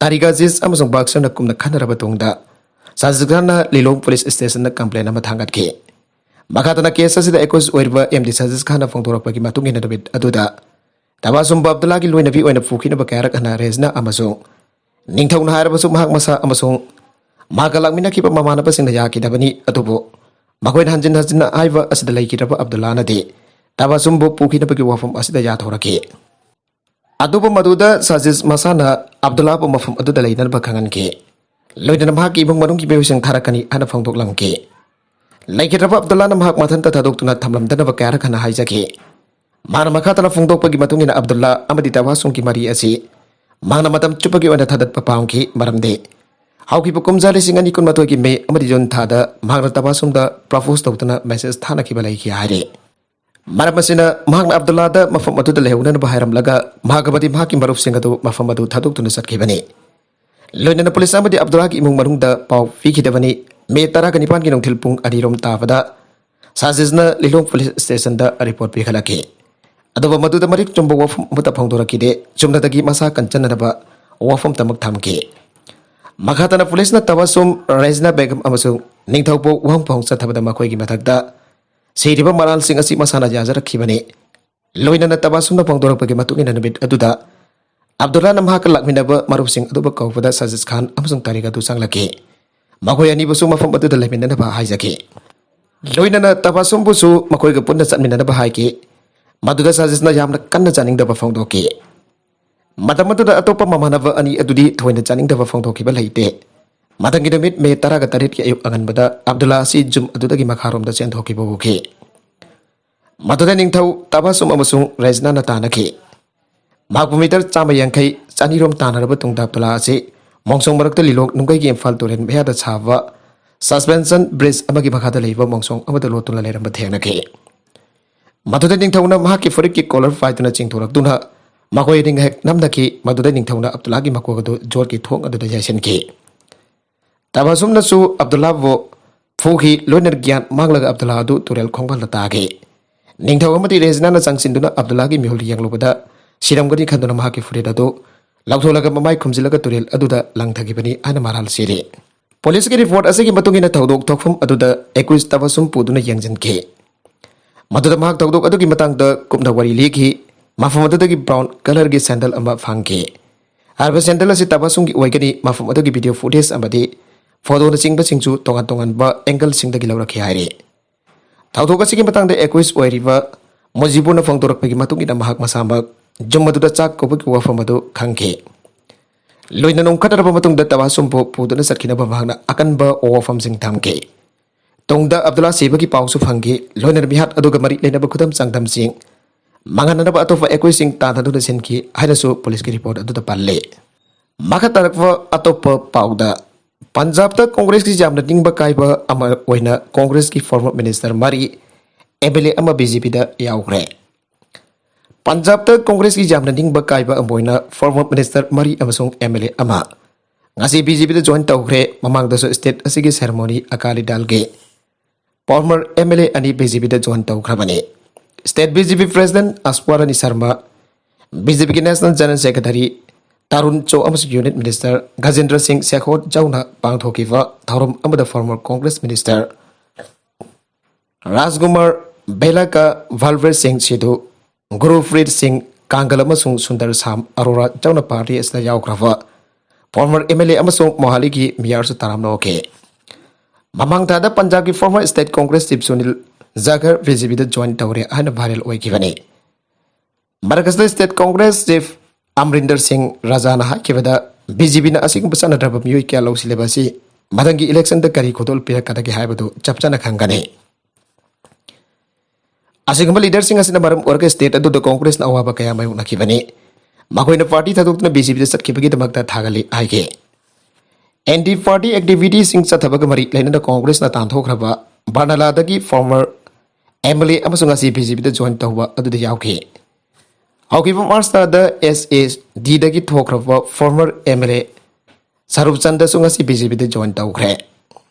ꯇꯥꯔꯤꯛ ꯑꯖꯤꯖ ꯑꯃꯁꯨꯡ ꯕꯛꯁꯔꯅ ꯀꯨꯞꯅ ꯈꯟꯅꯔꯕ ꯇꯨꯡꯗ ꯁꯥꯖꯤꯁ ꯈꯥꯟꯅ ꯂꯤꯂꯣꯡ ꯄꯨꯂꯤꯁ ꯁ꯭ꯇꯦꯁꯟꯗ ꯀꯝꯄ꯭ꯂꯦꯟ ꯑꯃ ꯊꯥꯡꯒꯠꯈꯤ꯫ ꯃꯈꯥ ꯇꯥꯅ ꯀꯦꯁ ꯑꯁꯤꯗ ꯑꯦꯀ꯭ꯌꯨꯁ ꯑꯣꯏꯔꯤꯕ ꯑꯦꯝ ꯗꯤ ꯁꯥꯖꯤꯁ ꯈꯥꯟꯅ ꯐꯣꯡꯗꯣꯔꯛꯄꯒꯤ ꯃꯇꯨꯡ ꯏꯟꯅ ꯅꯨꯃꯤꯠ ꯑꯗꯨꯗ ꯇꯕꯥꯁꯨꯝꯕ ꯑꯕꯗꯨꯜꯂꯥꯒꯤ ꯂꯣꯏꯅꯕꯤ ꯑꯣꯏꯅ ꯄꯨꯈꯤꯅꯕ ꯀꯌꯥꯔꯛ ꯍꯟꯅ ꯔꯦꯖꯅꯥ ꯑꯃꯁꯨꯡ ꯅꯤꯡꯊꯧꯅ ꯍꯥꯏꯔꯕꯁꯨ ꯃꯍꯥꯛ ꯃꯁꯥ ꯑꯃꯁꯨꯡ ꯃꯍꯥꯛꯀ ꯂꯥꯛꯃꯤꯟꯅꯈꯤꯕ ꯃꯃꯥꯟꯅꯕꯁꯤꯡꯅ ꯌꯥꯈꯤꯗꯕꯅꯤ꯫ ꯑꯗꯨꯕꯨ ꯃꯈꯣꯏꯅ ꯍꯟꯖꯤꯟ ꯍꯟꯖꯤꯟꯅ ꯍꯥꯏꯕ ꯑꯁꯤꯗ ꯂꯩꯈꯤꯗ꯭ꯔꯕ ꯑꯕꯗꯨꯜꯂꯥꯅꯗꯤ ꯇꯕꯥꯁꯨꯝꯕꯨ ꯄꯨꯈꯤꯅꯕꯒꯤ ꯋꯥꯐꯝ ꯑꯁꯤꯗ ꯌꯥꯊꯣꯔꯛꯈꯤ꯫ ꯑꯗꯨꯕꯨ ꯃꯗꯨꯗ ꯁꯥꯖꯤꯁ ꯃꯁꯥꯅ ꯑꯕꯗꯨꯜꯂꯥꯕꯨ ꯃꯐꯝ ꯑꯗꯨꯗ ꯂꯩꯅꯅꯕ ꯈꯪꯍꯟꯈꯤ꯫ ꯂꯣꯏꯅꯅ ꯃꯍꯥꯛꯀꯤ ꯏꯃꯨꯡ ꯃꯅꯨꯡꯒꯤ ꯃꯤꯑꯣꯏꯁꯤꯡ ꯊꯥꯔꯛꯀꯅꯤ ꯍꯥꯏꯅ ꯐꯣꯡꯗꯣꯛꯂꯝꯈꯤ꯫ ꯂꯩꯈꯤꯗ꯭ꯔꯕ ꯑꯕꯗꯨꯜꯂꯥꯅ ꯃꯍꯥꯛ ꯃꯊꯟꯇ ꯊꯥꯗꯣꯛꯇꯨꯅ ꯊꯝꯂꯝꯗꯅꯕ ꯀꯌꯥꯔꯛ ꯍꯟꯅ ꯍꯥꯏꯖꯈꯤ꯫ ꯃꯍꯥꯛꯅ ꯃꯈꯥ ꯇꯥꯅ ꯐꯣꯡꯗꯣꯛꯄꯒꯤ ꯃꯇꯨꯡ ꯏꯟꯅ ꯑꯕꯗꯨꯜꯂꯥ ꯑꯃꯗꯤ ꯇꯕꯥꯁꯨꯝꯒꯤ ꯃꯔꯤ ꯑꯁꯤ ꯃꯍꯥꯛꯅ ꯃꯇꯝ ꯆꯨꯞꯄꯒꯤ ꯑꯣꯏꯅ ꯊꯥꯗꯠꯄ ꯄꯥꯝꯈꯤ, ꯃꯔꯝꯗꯤ ꯍꯧꯈꯤꯕ ꯀꯨꯝꯖꯥ ꯂꯤꯁꯤꯡ ꯑꯅꯤ ꯀꯨꯟꯃꯥꯊꯣꯏꯒꯤ ꯃꯦ ꯑꯃꯗꯤ ꯖꯨꯟ ꯊꯥꯗ ꯃꯍꯥꯛꯅ ꯇꯕꯥꯁꯨꯝꯗ ꯄ꯭ꯔꯄꯣꯖ ꯇꯧꯗꯨꯅ ꯃꯦꯁꯦꯖ ꯊꯥꯅꯈꯤꯕ ꯂꯩꯈꯤ ꯍꯥꯏꯔꯤ꯫ ꯃꯔꯝ ꯑꯁꯤꯅ ꯃꯍꯥꯛꯅ ꯑꯕꯗꯨꯜꯂꯥꯗ ꯃꯐꯝ ꯑꯗꯨꯗ ꯂꯩꯍꯧꯅꯅꯕ ꯍꯥꯏꯔꯝꯂꯒ ꯃꯍꯥꯛ ꯑꯃꯗꯤ ꯃꯍꯥꯛꯀꯤ ꯃꯔꯨꯞꯁꯤꯡ ꯑꯗꯨ ꯃꯐꯝ ꯑꯗꯨ ꯊꯥꯗꯣꯛꯇꯨꯅ ꯆꯠꯈꯤꯕꯅꯤ꯫ ꯂꯣꯏꯅꯅ ꯄꯨꯂꯤꯁ ꯑꯃꯗꯤ ꯑꯕꯗꯨꯜꯂꯥꯒꯤ ꯏꯃꯨꯡ ꯃꯅꯨꯡꯗ ꯄꯥꯎ ꯄꯤꯈꯤꯗꯕꯅꯤ꯫ ꯃꯦ ꯇꯔꯥꯒ ꯅꯤꯄꯥꯟꯒꯤ ꯅꯨꯡꯊꯤꯜ ꯄꯨꯡ ꯑꯅꯤ ꯔꯣꯝ ꯇꯥꯕꯗ ꯁꯥꯖꯤꯁꯅ ꯂꯤꯂꯣꯡ ꯄꯨꯂꯤꯁ ꯁ꯭ꯇꯦꯁꯟꯗ ꯔꯤꯄꯣꯔꯠ ꯄꯤꯈꯠꯂꯛꯈꯤ꯫ ꯑꯗꯨꯕꯨ ꯃꯗꯨꯗ ꯃꯔꯤꯛ ꯆꯨꯝꯕ ꯋꯥꯐꯝ ꯑꯃꯠꯇ ꯐꯣꯡꯗꯣꯔꯛꯈꯤꯗꯦ꯫ ꯆꯨꯝꯅꯗꯒꯤ ꯃꯁꯥ ꯀꯟꯖꯅꯅꯕ ꯋꯥꯐꯝꯇꯃꯛ ꯊꯝꯈꯤ꯫ ꯃꯈꯥ ꯇꯥꯅ ꯄꯨꯂꯤꯁꯅ ꯇꯕꯥꯁꯨꯝ, ꯔꯦꯖꯅꯥ ꯕꯦꯒꯝ ꯑꯃꯁꯨꯡ ꯅꯤꯡꯊꯧꯕꯨ ꯋꯥꯍꯪ ꯐꯥꯎꯍꯪ ꯆꯠꯊꯕꯗ ꯃꯈꯣꯏꯒꯤ ꯃꯊꯛꯇ ꯁꯤꯔꯤꯕ ꯃꯔꯥꯜꯁꯤꯡ ꯑꯁꯤ ꯃꯁꯥꯅ ꯌꯥꯖꯔꯛꯈꯤꯕꯅꯤ꯫ ꯂꯣꯏꯅꯅ ꯇꯕꯥꯁꯨꯝꯅ ꯐꯣꯡꯗꯣꯔꯛꯄꯒꯤ ꯃꯇꯨꯡ ꯏꯟꯅ ꯅꯨꯃꯤꯠ ꯑꯗꯨꯗ ꯑꯕꯗꯨꯜꯂꯥꯅ ꯃꯍꯥꯛꯀ ꯂꯥꯛꯃꯤꯟꯅꯕ ꯃꯔꯨꯞꯁꯤꯡ ꯑꯗꯨꯕꯨ ꯀꯧꯕꯗ ꯁꯥꯖꯤꯁ ꯈꯥꯟ ꯑꯃꯁꯨꯡ ꯇꯥꯔꯤꯛ ꯑꯗꯨ ꯆꯪꯂꯛꯈꯤ꯫ ꯃꯈꯣꯏ ꯑꯅꯤꯕꯨꯁꯨ ꯃꯐꯝ ꯑꯗꯨꯗ ꯂꯩꯃꯤꯟꯅꯅꯕ ꯍꯥꯏꯖꯈꯤ꯫ ꯂꯣꯏꯅꯅ ꯇꯕꯥꯁꯨꯝꯕꯨꯁꯨ ꯃꯈꯣꯏꯒ ꯄꯨꯟꯅ ꯆꯠꯃꯤꯟꯅꯅꯕ ꯍꯥꯏꯈꯤ꯫ ꯃꯗꯨꯗ ꯁꯥꯖꯤꯁꯅ ꯌꯥꯝꯅ ꯀꯟꯅ ꯆꯥꯅꯤꯡꯗꯕ ꯐꯣꯡꯗꯣꯛꯈꯤ꯫ ꯃꯇꯝ ꯑꯗꯨꯗ ꯑꯇꯣꯞꯄ ꯃꯃꯥꯟꯅꯕ ꯑꯅꯤ ꯑꯗꯨꯗꯤ ꯊꯣꯏꯅ ꯆꯥꯅꯤꯡꯗꯕ ꯐꯣꯡꯗꯣꯛꯈꯤꯕ ꯂꯩꯇꯦ꯫ ꯃꯊꯪꯒꯤ ꯅꯨꯃꯤꯠ ꯃꯦ ꯇꯔꯥꯒ ꯇꯔꯦꯠꯀꯤ ꯑꯌꯨꯛ ꯑꯉꯟꯕꯗ ꯑꯕꯗꯨꯜꯂꯥ ꯑꯁꯤ ꯌꯨꯝ ꯑꯗꯨꯗꯒꯤ ꯃꯈꯥꯔꯣꯝꯗ ꯆꯦꯟꯊꯣꯛꯈꯤꯕ ꯎꯈꯤ꯫ ꯃꯗꯨꯗ ꯅꯤꯡꯊꯧ ꯇꯕꯥꯁꯨꯝ ꯑꯃꯁꯨꯡ ꯔꯦꯖꯅꯥꯅ ꯇꯥꯟꯅꯈꯤ꯫ ꯃꯍꯥꯛꯄꯨ ꯃꯤꯇꯔ ꯆꯥꯝꯃ ꯌꯥꯡꯈꯩ, ꯆꯅꯤꯔꯣꯝ ꯇꯥꯟꯅꯔꯕ ꯇꯨꯡꯗ ꯑꯕꯗꯨꯜꯂꯥ ꯑꯁꯤ ꯃꯣꯡꯁꯣꯡ ꯃꯔꯛꯇ ꯂꯤꯂꯣꯡ ꯅꯨꯡꯒꯩꯒꯤ ꯏꯝꯐꯥꯜ ꯇꯨꯔꯦꯜ ꯃꯌꯥꯗ ꯁꯥꯕ suspension bridge ꯑꯃꯒꯤ ꯃꯈꯥꯗ ꯂꯩꯕ ꯃꯣꯡꯁꯣꯡ ꯑꯃꯗ ꯂꯣꯠꯇꯨꯅ ꯂꯩꯔꯝꯕ ꯊꯦꯡꯅꯈꯤ꯫ ꯃꯗꯨꯗ ꯅꯤꯡꯊꯧꯅ ꯃꯍꯥꯛꯀꯤ ꯐꯨꯔꯤꯠꯀꯤ collar ꯄꯥꯏꯗꯨꯅ ꯆꯤꯡꯊꯣꯔꯛꯇꯨꯅ ꯃꯈꯣꯏ ꯑꯅꯤ ꯉꯥꯏꯍꯥꯛ ꯅꯝꯅꯈꯤ꯫ ꯃꯗꯨꯗ ꯅꯤꯡꯊꯧꯅ ꯑꯕꯗꯨꯜꯂꯥꯒꯤ ꯃꯀꯣꯛ ꯑꯗꯨ ꯖꯣꯠꯀꯤ ꯊꯣꯡ ꯑꯗꯨꯗ ꯌꯩꯁꯤꯟꯈꯤ꯫ ꯇꯕꯥꯁꯨꯝꯅꯁꯨ ꯑꯕꯗꯨꯜꯂꯥꯕꯨ ꯐꯨꯈꯤ꯫ ꯂꯣꯏꯅꯅ ꯒ꯭ꯌꯥꯟ ꯃꯥꯡꯂꯒ ꯑꯕꯗꯨꯜꯂꯥ ꯑꯗꯨ ꯇꯨꯔꯦꯜ ꯈꯣꯡꯕꯥꯜꯗ ꯇꯥꯈꯤ꯫ ꯅꯤꯡꯊꯧ ꯑꯃꯗꯤ ꯔꯦꯖꯤꯅꯥꯅ ꯆꯪꯁꯤꯟꯗꯨꯅ ꯑꯕꯗꯨꯜꯂꯥꯒꯤ ꯃꯤꯍꯨꯜ ꯌꯦꯡꯂꯨꯕꯗ ꯁꯤꯔꯝꯒꯅꯤ ꯈꯟꯗꯨꯅ ꯃꯍꯥꯛꯀꯤ ꯐꯨꯔꯤꯠ ꯑꯗꯨ ꯂꯧꯊꯣꯛꯂꯒ ꯃꯃꯥꯏ ꯈꯨꯝꯖꯤꯜꯂꯒ ꯇꯨꯔꯦꯜ ꯑꯗꯨꯗ ꯂꯪꯊꯈꯤꯕꯅꯤ ꯍꯥꯏꯅ ꯃꯔꯥꯜ ꯁꯤꯔꯤ꯫ ꯄꯨꯂꯤꯁꯀꯤ ꯔꯤꯄꯣꯔꯠ ꯑꯁꯤꯒꯤ ꯃꯇꯨꯡ ꯏꯟꯅ ꯊꯧꯗꯣꯛ ꯊꯣꯛꯐꯝ ꯑꯗꯨꯗ ꯑꯦꯀ꯭ꯌꯨꯁ ꯇꯕꯥꯁꯨꯝ ꯄꯨꯗꯨꯅ ꯌꯦꯡꯁꯤꯟꯈꯤ꯫ ꯃꯗꯨꯗ ꯃꯍꯥꯛ ꯊꯧꯗꯣꯛ ꯑꯗꯨꯒꯤ ꯃꯇꯥꯡꯗ ꯀꯨꯞꯅ ꯋꯥꯔꯤ ꯂꯤꯈꯤ꯫ ꯃꯐꯝ ꯑꯗꯨꯗꯒꯤ brown colourꯒꯤ sandal ꯑꯃ ꯐꯪꯈꯤ꯫ ꯍꯥꯏꯔꯤꯕ sandal ꯑꯁꯤ ꯇꯕꯥꯁꯨꯝꯒꯤ ꯑꯣꯏꯒꯅꯤ꯫ ꯃꯐꯝ ꯑꯗꯨꯒꯤ video footage ꯑꯃꯗꯤ photoꯅꯆꯤꯡꯕꯁꯤꯡꯁꯨ ꯇꯣꯉꯥꯟ ꯇꯣꯉꯥꯟꯕ angleꯁꯤꯡꯗꯒꯤ ꯂꯧꯔꯛꯈꯤ ꯍꯥꯏꯔꯤ꯫ ꯊꯧꯗꯣꯛ ꯑꯁꯤꯒꯤ ꯃꯇꯥꯡꯗ ꯑꯦꯀ꯭ꯌꯨꯁ ꯑꯣꯏꯔꯤꯕ ꯃꯨꯖꯤꯕꯨꯔꯅ ꯐꯣꯡꯗꯣꯔꯛꯄꯒꯤ ꯃꯇꯨꯡ ꯏꯟꯅ ꯃꯍꯥꯛ ꯃꯁꯥꯃꯛ ꯌꯨꯝ ꯑꯗꯨꯗ ꯆꯥꯛ ꯀꯧꯕꯒꯤ ꯋꯥꯐꯝ ꯑꯗꯨ ꯈꯪꯈꯤ꯫ ꯂꯣꯏꯅ ꯅꯣꯝꯈꯠꯅꯔꯕ ꯃꯇꯨꯡꯗ ꯇꯕꯥꯁꯨꯝꯕꯨ ꯄꯨꯗꯨꯅ ꯆꯠꯈꯤꯅꯕ ꯃꯍꯥꯛꯅ ꯑꯀꯟꯕ ꯋꯥꯐꯝꯁꯤꯡ ꯊꯝꯈꯤ꯫ ꯇꯨꯡꯗ ꯑꯕꯗꯨꯜꯂꯥ ꯁꯤꯕꯒꯤ ꯄꯥꯎꯁꯨ ꯐꯪꯈꯤ꯫ ꯂꯣꯏꯅꯅ ꯃꯤꯍꯥꯠ ꯑꯗꯨꯒ ꯃꯔꯤ ꯂꯩꯅꯕ ꯈꯨꯗꯝ ꯆꯥꯡꯗꯝꯁꯤꯡ ꯃꯥꯡꯍꯟꯅꯅꯕ ꯑꯇꯣꯞꯄ ꯑꯦꯀ꯭ꯌꯨꯁꯁꯤꯡ ꯇꯥꯟꯅꯗꯨꯅ ꯁꯤꯟꯈꯤ ꯍꯥꯏꯅꯁꯨ ꯄꯨꯂꯤꯁꯀꯤ ꯔꯤꯄꯣꯔꯠ ꯑꯗꯨꯗ ꯄꯜꯂꯤ꯫ ꯃꯈꯥ ꯇꯥꯔꯛꯄ ꯑꯇꯣꯞꯄ ꯄꯥꯎꯗ, ꯄꯟꯖꯥꯕꯇ ꯀꯣꯡꯒ꯭ꯔꯦꯁꯀꯤ ꯌꯥꯝꯅ ꯅꯤꯡꯕ ꯀꯥꯏꯕ ꯑꯃ ꯑꯣꯏꯅ ꯀꯣꯡꯒ꯭ꯔꯦꯁꯀꯤ former minister ꯃꯔꯤ, MLA ꯑꯃ BJPꯗ ꯌꯥꯎꯈ꯭ꯔꯦ꯫ ꯄꯟꯖꯥꯕꯇ ꯀꯣꯡꯒ꯭ꯔꯦꯁꯀꯤ ꯌꯥꯝꯅ ꯅꯤꯡꯕ ꯀꯥꯏꯕ ꯑꯃ ꯑꯣꯏꯅ former minister ꯃꯔꯤ ꯑꯃꯁꯨꯡ MLA ꯑꯃ ꯉꯁꯤ BJPꯗ join ꯇꯧꯈ꯭ꯔꯦ꯫ ꯃꯃꯥꯡꯗꯁꯨ state ꯑꯁꯤꯒꯤ ꯁꯦꯔꯃꯣꯅꯤ ꯑꯀꯥꯂꯤ ꯗꯜꯒꯤ former MLA ꯑꯅꯤ BJPꯗ join ꯇꯧꯈ꯭ꯔꯕꯅꯤ꯫ State BJP president ꯑꯁ꯭ꯋꯥꯔꯥꯅꯤ Sharma, BJPꯒꯤ national general secretary ꯇꯥꯔꯨꯟ ꯆꯣ ꯑꯃꯁꯨꯡ unit minister ꯒꯖꯦꯟꯗ꯭ꯔ ꯁꯤꯡ ꯁꯦꯈꯣꯠ ꯌꯥꯎꯅ ꯄꯥꯡꯊꯣꯛꯈꯤꯕ ꯊꯧꯔꯝ ꯑꯃꯗ former Congress minister ꯔꯥꯖꯀꯨꯃꯥꯔ ꯕꯦꯂꯥꯀ, ꯚꯜꯕꯤꯔ ꯁꯤꯡ ꯁꯤꯙꯨ, ꯒꯨꯔꯨꯄ꯭ꯔꯤꯠ ꯁꯤꯡ ꯀꯥꯡꯒꯜ ꯑꯃꯁꯨꯡ ꯁꯨꯟꯗꯔ ꯁꯥꯝ ꯑꯔꯣꯔꯥ ꯌꯥꯎꯅ party ꯑꯁꯤꯗ ꯌꯥꯎꯈ꯭ꯔꯕ former MLA ꯑꯃꯁꯨꯡ ꯃꯣꯍꯥꯂꯤꯒꯤ mayorꯁꯨ ꯇꯔꯥꯝꯅ ꯑꯣꯛꯈꯤ꯫ ꯃꯃꯥꯡ ꯊꯥꯗ ꯄꯟꯖꯥꯕꯀꯤ former state Congress chief Sunil ꯖꯥꯈꯔ BJPꯗ join ꯇꯧꯔꯦ ꯍꯥꯏꯅ viral ꯑꯣꯏꯈꯤꯕꯅꯤ꯫ ꯃꯔꯛ ꯑꯁꯤꯗ state Congress chief ꯑꯃꯔꯤꯟꯗꯔ ꯁꯤꯡ ꯔꯥꯖꯥꯅ ꯍꯥꯏꯈꯤꯕꯗ, BJPꯅ ꯑꯁꯤꯒꯨꯝꯕ ꯆꯠꯅꯗ꯭ꯔꯕ ꯃꯤꯑꯣꯏ ꯀꯌꯥ ꯂꯧꯁꯤꯜꯂꯤꯕ ꯑꯁꯤ ꯃꯊꯪꯒꯤ electionꯗ ꯀꯔꯤ ꯈꯨꯗꯣꯜ ꯄꯤꯔꯛꯀꯗꯒꯦ ꯍꯥꯏꯕꯗꯨ ꯆꯞ ꯆꯥꯅ ꯈꯪꯒꯅꯤ꯫ ꯑꯁꯤꯒꯨꯝꯕ ꯂꯤꯗꯔꯁꯤꯡ ꯑꯁꯤꯅ ꯃꯔꯝ ꯑꯣꯏꯔꯒ ꯁ꯭ꯇꯦꯠ ꯑꯗꯨꯗ ꯀꯣꯡꯒ꯭ꯔꯦꯁꯅ ꯑꯋꯥꯕ ꯀꯌꯥ ꯃꯥꯌꯣꯛꯅꯈꯤꯕꯅꯤ꯫ ꯃꯈꯣꯏꯅ ꯄꯥꯔꯇꯤ ꯊꯥꯗꯣꯛꯇꯨꯅ ꯕꯤ ꯖꯦ ꯄꯤꯗ ꯆꯠꯈꯤꯕꯒꯤꯗꯃꯛꯇ ꯊꯥꯒꯠꯂꯤ ꯍꯥꯏꯈꯤ꯫ ꯑꯦꯟꯇꯤ ꯄꯥꯔꯇꯤ ꯑꯦꯛꯇꯤꯚꯤꯇꯤꯁꯤꯡ ꯆꯠꯊꯕꯒ ꯃꯔꯤ ꯂꯩꯅꯅ ꯀꯣꯡꯒ꯭ꯔꯦꯁꯅ ꯇꯥꯟꯊꯣꯛꯈ꯭ꯔꯕ ꯕꯔꯅꯥꯂꯥꯗꯒꯤ ꯐꯣꯔꯃꯔ ꯑꯦꯝ ꯑꯦꯜ ꯑꯦ ꯑꯃꯁꯨ ꯉꯁꯤ ꯕꯤ ꯖꯦ ꯄꯤꯗ ꯖꯣꯏꯟ ꯇꯧꯕ ꯑꯗꯨꯗ ꯌꯥꯎꯈꯤ꯫ ꯍꯧꯈꯤꯕ ꯃꯥꯔꯆ ꯊꯥꯗ ꯑꯦꯁ ꯑꯦ ꯗꯤꯗꯒꯤ ꯊꯣꯛꯈ꯭ꯔꯕ ꯐꯣꯔꯃꯔ ꯑꯦꯝ ꯑꯦꯜ ꯑꯦ ꯁꯔꯨꯞ ꯆꯟꯗꯁꯨ ꯉꯁꯤ ꯕꯤ ꯖꯦ ꯄꯤꯗ ꯖꯣꯏꯟ ꯇꯧꯈ꯭ꯔꯦ꯫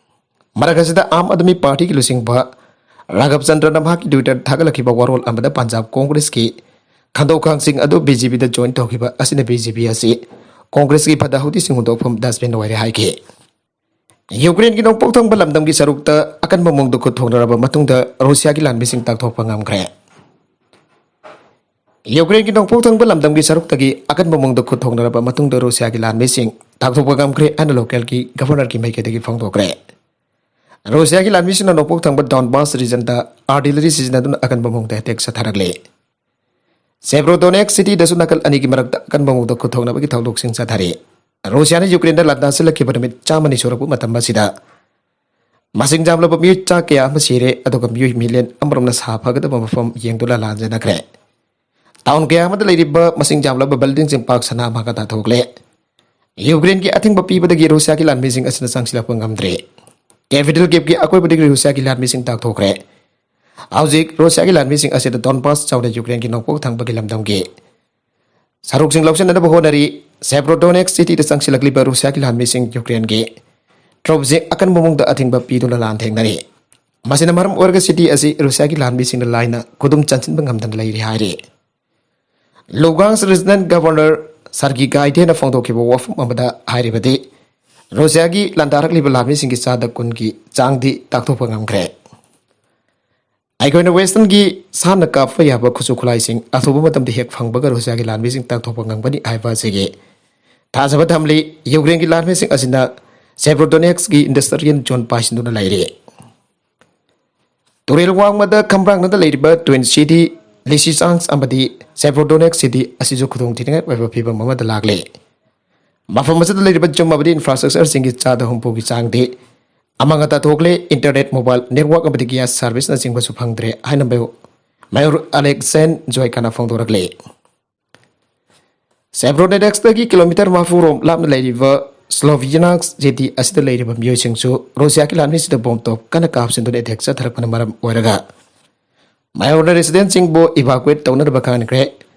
ꯃꯔꯛ ꯑꯁꯤꯗ ꯑꯥꯝ ꯑꯥꯗꯃꯤ ꯄꯥꯔꯇꯤꯒꯤ ꯂꯨꯆꯤꯡꯕ ꯔꯥꯘꯕ ꯆꯟꯗ꯭ꯔꯅ ꯃꯍꯥꯛꯀꯤ ꯇ꯭ꯋꯤꯇꯔꯗ ꯊꯥꯒꯠꯂꯛꯈꯤꯕ ꯋꯥꯔꯣꯜ ꯑꯃꯗ ꯄꯟꯖꯥꯕ ꯀꯣꯡꯒ꯭ꯔꯦꯁꯀꯤ ꯈꯟꯗꯣꯛ ꯈꯥꯡꯁꯤꯡ ꯑꯗꯨ ꯕꯤ ꯖꯦ ꯄꯤꯗ ꯖꯣꯏꯟ ꯇꯧꯈꯤꯕ ꯑꯁꯤꯅ ꯕꯤ ꯖꯦ ꯄꯤ ꯑꯁꯤ ꯀꯣꯡꯒ꯭ꯔꯦꯁꯀꯤ ꯐꯠꯇ ꯍꯥꯎꯗꯤꯁꯤꯡ ꯍꯨꯟꯗꯣꯛꯐꯝ ꯗꯁꯕꯤꯟ ꯑꯣꯏꯔꯦ ꯍꯥꯏꯈꯤ꯫ ꯌꯨꯀ꯭ꯔꯦꯟꯒꯤ ꯅꯣꯡꯄꯣꯛ ꯊꯪꯕ ꯂꯝꯗꯝꯒꯤ ꯁꯔꯨꯛꯇ ꯑꯀꯟꯕ ꯃꯑꯣꯡꯗ ꯈꯨꯠ ꯊꯣꯛꯅꯔꯕ ꯃꯇꯨꯡꯗ ꯔꯨꯁꯤꯌꯥꯒꯤ ꯂꯥꯟꯃꯤꯁꯤꯡ ꯇꯥꯛꯊꯣꯛꯄ ꯉꯝꯈ꯭ꯔꯦ꯫ ꯌꯨꯀ꯭ꯔꯦꯟꯒꯤ ꯅꯣꯡꯄꯣꯛ ꯊꯪꯕ ꯂꯝꯗꯝꯒꯤ ꯁꯔꯨꯛꯇꯒꯤ ꯑꯀꯟꯕ ꯃꯑꯣꯡꯗ ꯈꯨꯠ ꯊꯣꯛꯅꯔꯕ ꯃꯇꯨꯡꯗ ꯔꯨꯁꯤꯌꯥꯒꯤ ꯂꯥꯟꯃꯤꯁꯤꯡ ꯇꯥꯛꯊꯣꯛꯄ ꯉꯝꯈ꯭ꯔꯦ ꯍꯥꯏꯅ ꯂꯣꯀꯦꯜꯒꯤ ꯒꯚꯔꯅꯔꯒꯤ ꯃꯥꯏꯀꯩꯗꯒꯤ ꯐꯣꯡꯗꯣꯛꯈ꯭ꯔꯦ꯫ ꯔꯨꯁꯤꯌꯥꯒꯤ ꯂꯥꯟꯃꯤꯁꯤꯡꯅ ꯅꯣꯡꯄꯣꯛ ꯊꯪꯕ ꯗꯣꯟꯕꯥꯁ ꯔꯤꯖꯟꯗ ꯑꯥꯔꯇꯤꯂꯔꯤ ꯁꯤꯖꯤꯟꯅꯗꯨꯅ ꯑꯀꯟꯕ ꯃꯑꯣꯡꯗ ꯑꯦꯇꯦꯛ ꯆꯠꯊꯔꯛꯂꯤ꯫ ꯁꯦꯕ꯭ꯔꯣꯗꯣꯅꯦꯛꯁ ꯁꯤꯇꯤꯗꯁꯨ ꯅꯥꯀꯜ ꯑꯅꯤꯒꯤ ꯃꯔꯛꯇ ꯑꯀꯟꯕ ꯃꯑꯣꯡꯗ ꯈꯨꯠꯊꯣꯛꯅꯕꯒꯤ ꯊꯧꯗꯣꯛꯁꯤꯡ ꯆꯠꯊꯔꯤ꯫ ꯔꯨꯁꯤꯌꯥꯅ ꯌꯨꯀ꯭ꯔꯦꯟꯗ ꯂꯥꯟꯗꯥꯁꯤꯜꯂꯛꯈꯤꯕ ꯅꯨꯃꯤꯠ ꯆꯥꯝꯃꯅꯤ ꯁꯨꯔꯛꯄ ꯃꯇꯝ ꯑꯁꯤꯗ ꯃꯁꯤꯡ ꯌꯥꯝꯂꯕ ꯃꯤꯑꯣꯏ ꯆꯥ ꯀꯌꯥ ꯑꯃ ꯁꯤꯔꯦ, ꯑꯗꯨꯒ ꯃꯤꯑꯣꯏ ꯃꯤꯂꯤꯌꯟ ꯑꯃꯔꯣꯝꯅ ꯁꯥ ꯐꯒꯗꯕ ꯃꯐꯝ ꯌꯦꯡꯗꯨꯅ ꯂꯥꯟꯖꯅꯈ꯭ꯔꯦ꯫ ꯇꯥꯎꯟ ꯀꯌꯥ ꯑꯃꯗ ꯂꯩꯔꯤꯕ ꯃꯁꯤꯡ ꯌꯥꯝꯂꯕ ꯕꯤꯜꯗꯤꯡꯁꯤꯡ ꯄꯥꯛ ꯁꯅꯥ ꯑꯃꯒ ꯇꯥꯊꯣꯛꯂꯦ꯫ ꯌꯨꯀ꯭ꯔꯦꯟꯒꯤ ꯑꯊꯤꯡꯕ ꯄꯤꯕꯗꯒꯤ ꯔꯨꯁꯤꯌꯥꯒꯤ ꯂꯥꯟꯃꯤꯁꯤꯡ ꯑꯁꯤꯅ ꯆꯪꯁꯤꯜꯂꯛꯄ ꯉꯝꯗ꯭ꯔꯦ꯫ ꯀꯦꯄꯤꯇꯦꯜ ꯀꯤꯞꯀꯤ ꯑꯀꯣꯏꯕꯗꯒꯤ ꯔꯨꯁꯤꯌꯥꯒꯤ ꯂꯥꯟꯃꯤꯁꯤꯡ ꯇꯥꯛꯊꯣꯛꯈ꯭ꯔꯦ꯫ ꯍꯧꯖꯤꯛ ꯔꯨꯁꯤꯌꯥꯒꯤ ꯂꯥꯟꯃꯤꯁꯤꯡ ꯑꯁꯤꯗ ꯗꯣꯟꯕꯥꯁ ꯆꯥꯎꯅ ꯌꯨꯀ꯭ꯔꯦꯟꯒꯤ ꯅꯣꯡꯄꯣꯛ ꯊꯪꯕꯒꯤ ꯂꯝꯗꯝꯒꯤ ꯁꯔꯨꯛꯁꯤꯡ ꯂꯧꯁꯤꯟꯅꯅꯕ ꯍꯣꯠꯅꯔꯤ꯫ ꯁꯦꯕ꯭ꯔꯣꯗꯣꯅꯦꯛꯁ ꯁꯤꯇꯤꯗ ꯆꯪꯁꯤꯜꯂꯛꯂꯤꯕ ꯔꯨꯁꯤꯌꯥꯒꯤ ꯂꯥꯟꯃꯤꯁꯤꯡ ꯌꯨꯀ꯭ꯔꯦꯟꯒꯤ ꯇ꯭ꯔꯨꯞꯁꯤꯡ ꯑꯀꯟꯕ ꯃꯑꯣꯡꯗ ꯑꯊꯤꯡꯕ ꯄꯤꯗꯨꯅ ꯂꯥꯟ ꯊꯦꯡꯅꯔꯤ꯫ ꯃꯁꯤꯅ ꯃꯔꯝ ꯑꯣꯏꯔꯒ ꯁꯤꯇꯤ ꯑꯁꯤ ꯔꯨꯁꯤꯌꯥꯒꯤ ꯂꯥꯟꯃꯤꯁꯤꯡꯅ ꯂꯥꯏꯅ ꯈꯨꯗꯨꯝ ꯆꯟꯁꯤꯟꯕ ꯉꯝꯗꯅ ꯂꯩꯔꯤ ꯍꯥꯏꯔꯤ꯫ ꯂꯨꯒꯥꯟꯁ ꯔꯤꯖꯅꯦꯜ ꯒꯚꯔꯅꯔ ꯁꯔꯒꯤ ꯒꯥꯏꯗꯦꯅ ꯐꯣꯡꯗꯣꯛꯈꯤꯕ ꯋꯥꯐꯝ ꯑꯃꯗ ꯍꯥꯏꯔꯤꯕꯗꯤ, ꯔꯨꯁꯤꯌꯥꯒꯤ ꯂꯥꯟꯗꯥꯔꯛꯂꯤꯕ ꯂꯥꯟꯃꯤꯁꯤꯡꯒꯤ ꯆꯥꯗ ꯀꯨꯟꯒꯤ ꯆꯥꯡꯗꯤ ꯇꯥꯛꯊꯣꯛꯄ ꯉꯝꯈ꯭ꯔꯦ꯫ ꯑꯩꯈꯣꯏꯅ ꯋꯦꯁꯇꯔꯟꯒꯤ ꯁꯥꯟꯅ ꯀꯥꯞꯄ ꯌꯥꯕ ꯈꯨꯠꯁꯨ ꯈꯨꯠꯂꯥꯏꯁꯤꯡ ꯑꯊꯨꯕ ꯃꯇꯝꯗ ꯍꯦꯛ ꯐꯪꯕꯒ ꯔꯨꯁꯤꯌꯥꯒꯤ ꯂꯥꯟꯃꯤꯁꯤꯡ ꯇꯥꯛꯊꯣꯛꯄ ꯉꯝꯒꯅꯤ ꯍꯥꯏꯕ ꯑꯁꯤꯒꯤ ꯊꯥꯖꯕ ꯊꯝꯂꯤ꯫ ꯌꯨꯀ꯭ꯔꯦꯟꯒꯤ ꯂꯥꯟꯃꯤꯁꯤꯡ ꯑꯁꯤꯅ ꯁꯦꯕ꯭ꯔꯣꯗꯣꯅꯦꯛꯁꯀꯤ ꯏꯟꯗꯁꯇ꯭ꯔꯤꯌꯦꯜ ꯖꯣꯟ ꯄꯥꯏꯁꯤꯟꯗꯨꯅ ꯂꯩꯔꯤ꯫ ꯇꯨꯔꯦꯜ ꯋꯥꯡꯃꯗ ꯈꯝꯕ꯭ꯔꯥꯡꯅꯗ ꯂꯩꯔꯤꯕ ꯇ꯭ꯋꯤꯟ ꯁꯤꯇꯤ, ꯂꯤꯁꯤꯆꯥꯟꯁ ꯑꯃꯗꯤ ꯁꯦꯕ꯭ꯔꯣꯗꯣꯅꯦꯛꯁ ꯁꯤꯇꯤ ꯑꯁꯤꯁꯨ ꯈꯨꯗꯣꯡꯊꯤꯅꯤꯡꯉꯥꯏ ꯑꯣꯏꯕ ꯐꯤꯕꯝ ꯑꯃꯗ ꯂꯥꯛꯂꯦ꯫ ꯃꯐꯝ ꯑꯁꯤꯗ ꯂꯩꯔꯤꯕ ꯌꯨꯝ ꯑꯃꯗꯤ ꯏꯟꯐ꯭ꯔꯥꯁ꯭ꯇ꯭ꯔꯛꯆꯔꯁꯤꯡꯒꯤ ꯆꯥꯗ ꯍꯨꯝꯐꯨꯒꯤ ꯆꯥꯡꯗꯤ ꯑꯃꯥꯡ ꯑꯇꯥ ꯊꯣꯛꯂꯦ꯫ ꯏꯟꯇꯔꯅꯦꯠ, ꯃꯣꯕꯥꯏꯜ ꯅꯦꯠꯋꯥꯔꯛ ꯑꯃꯗꯤ ꯒ꯭ꯌꯥꯁ ꯁꯥꯔꯚꯤꯁꯅꯆꯤꯡꯕꯁꯨ ꯐꯪꯗ꯭ꯔꯦ ꯍꯥꯏꯅ ꯃꯦꯌꯣ-, ꯃꯌꯣꯔ ꯑꯂꯦꯛꯁꯦꯟ ꯖꯣꯏꯀꯥꯅ ꯐꯣꯡꯗꯣꯔꯛꯂꯤ꯫ ꯁꯦꯕ꯭ꯔꯣꯅꯦꯗꯦꯛꯁꯇꯒꯤ ꯀꯤꯂꯣꯃꯤꯇꯔ ꯃꯔꯤꯐꯨ ꯔꯣꯝ ꯂꯥꯞꯅ ꯂꯩꯔꯤꯕ ꯁ꯭ꯂꯣꯚꯤꯌꯥꯅꯥꯛꯁ ꯖꯦꯇꯤ ꯑꯁꯤꯗ ꯂꯩꯔꯤꯕ ꯃꯤꯑꯣꯏꯁꯤꯡꯁꯨ ꯔꯨꯁꯤꯌꯥꯒꯤ ꯂꯥꯟꯃꯤꯁꯤꯡꯗ ꯕꯣꯝ ꯇꯣꯞ ꯀꯟꯅ ꯀꯥꯞꯁꯤꯟꯗꯨꯅ ꯑꯦꯇꯦꯛ ꯆꯠꯊꯔꯛꯄꯅ ꯃꯔꯝ ꯑꯣꯏꯔꯒ ꯃꯌꯣꯔꯅ ꯔꯦꯁꯤꯗꯦꯟꯁꯤꯡꯕꯨ ꯏꯚꯥꯀꯨꯋꯦꯠ ꯇꯧꯅꯅꯕ ꯈꯪꯍꯟꯈ꯭ꯔꯦ꯫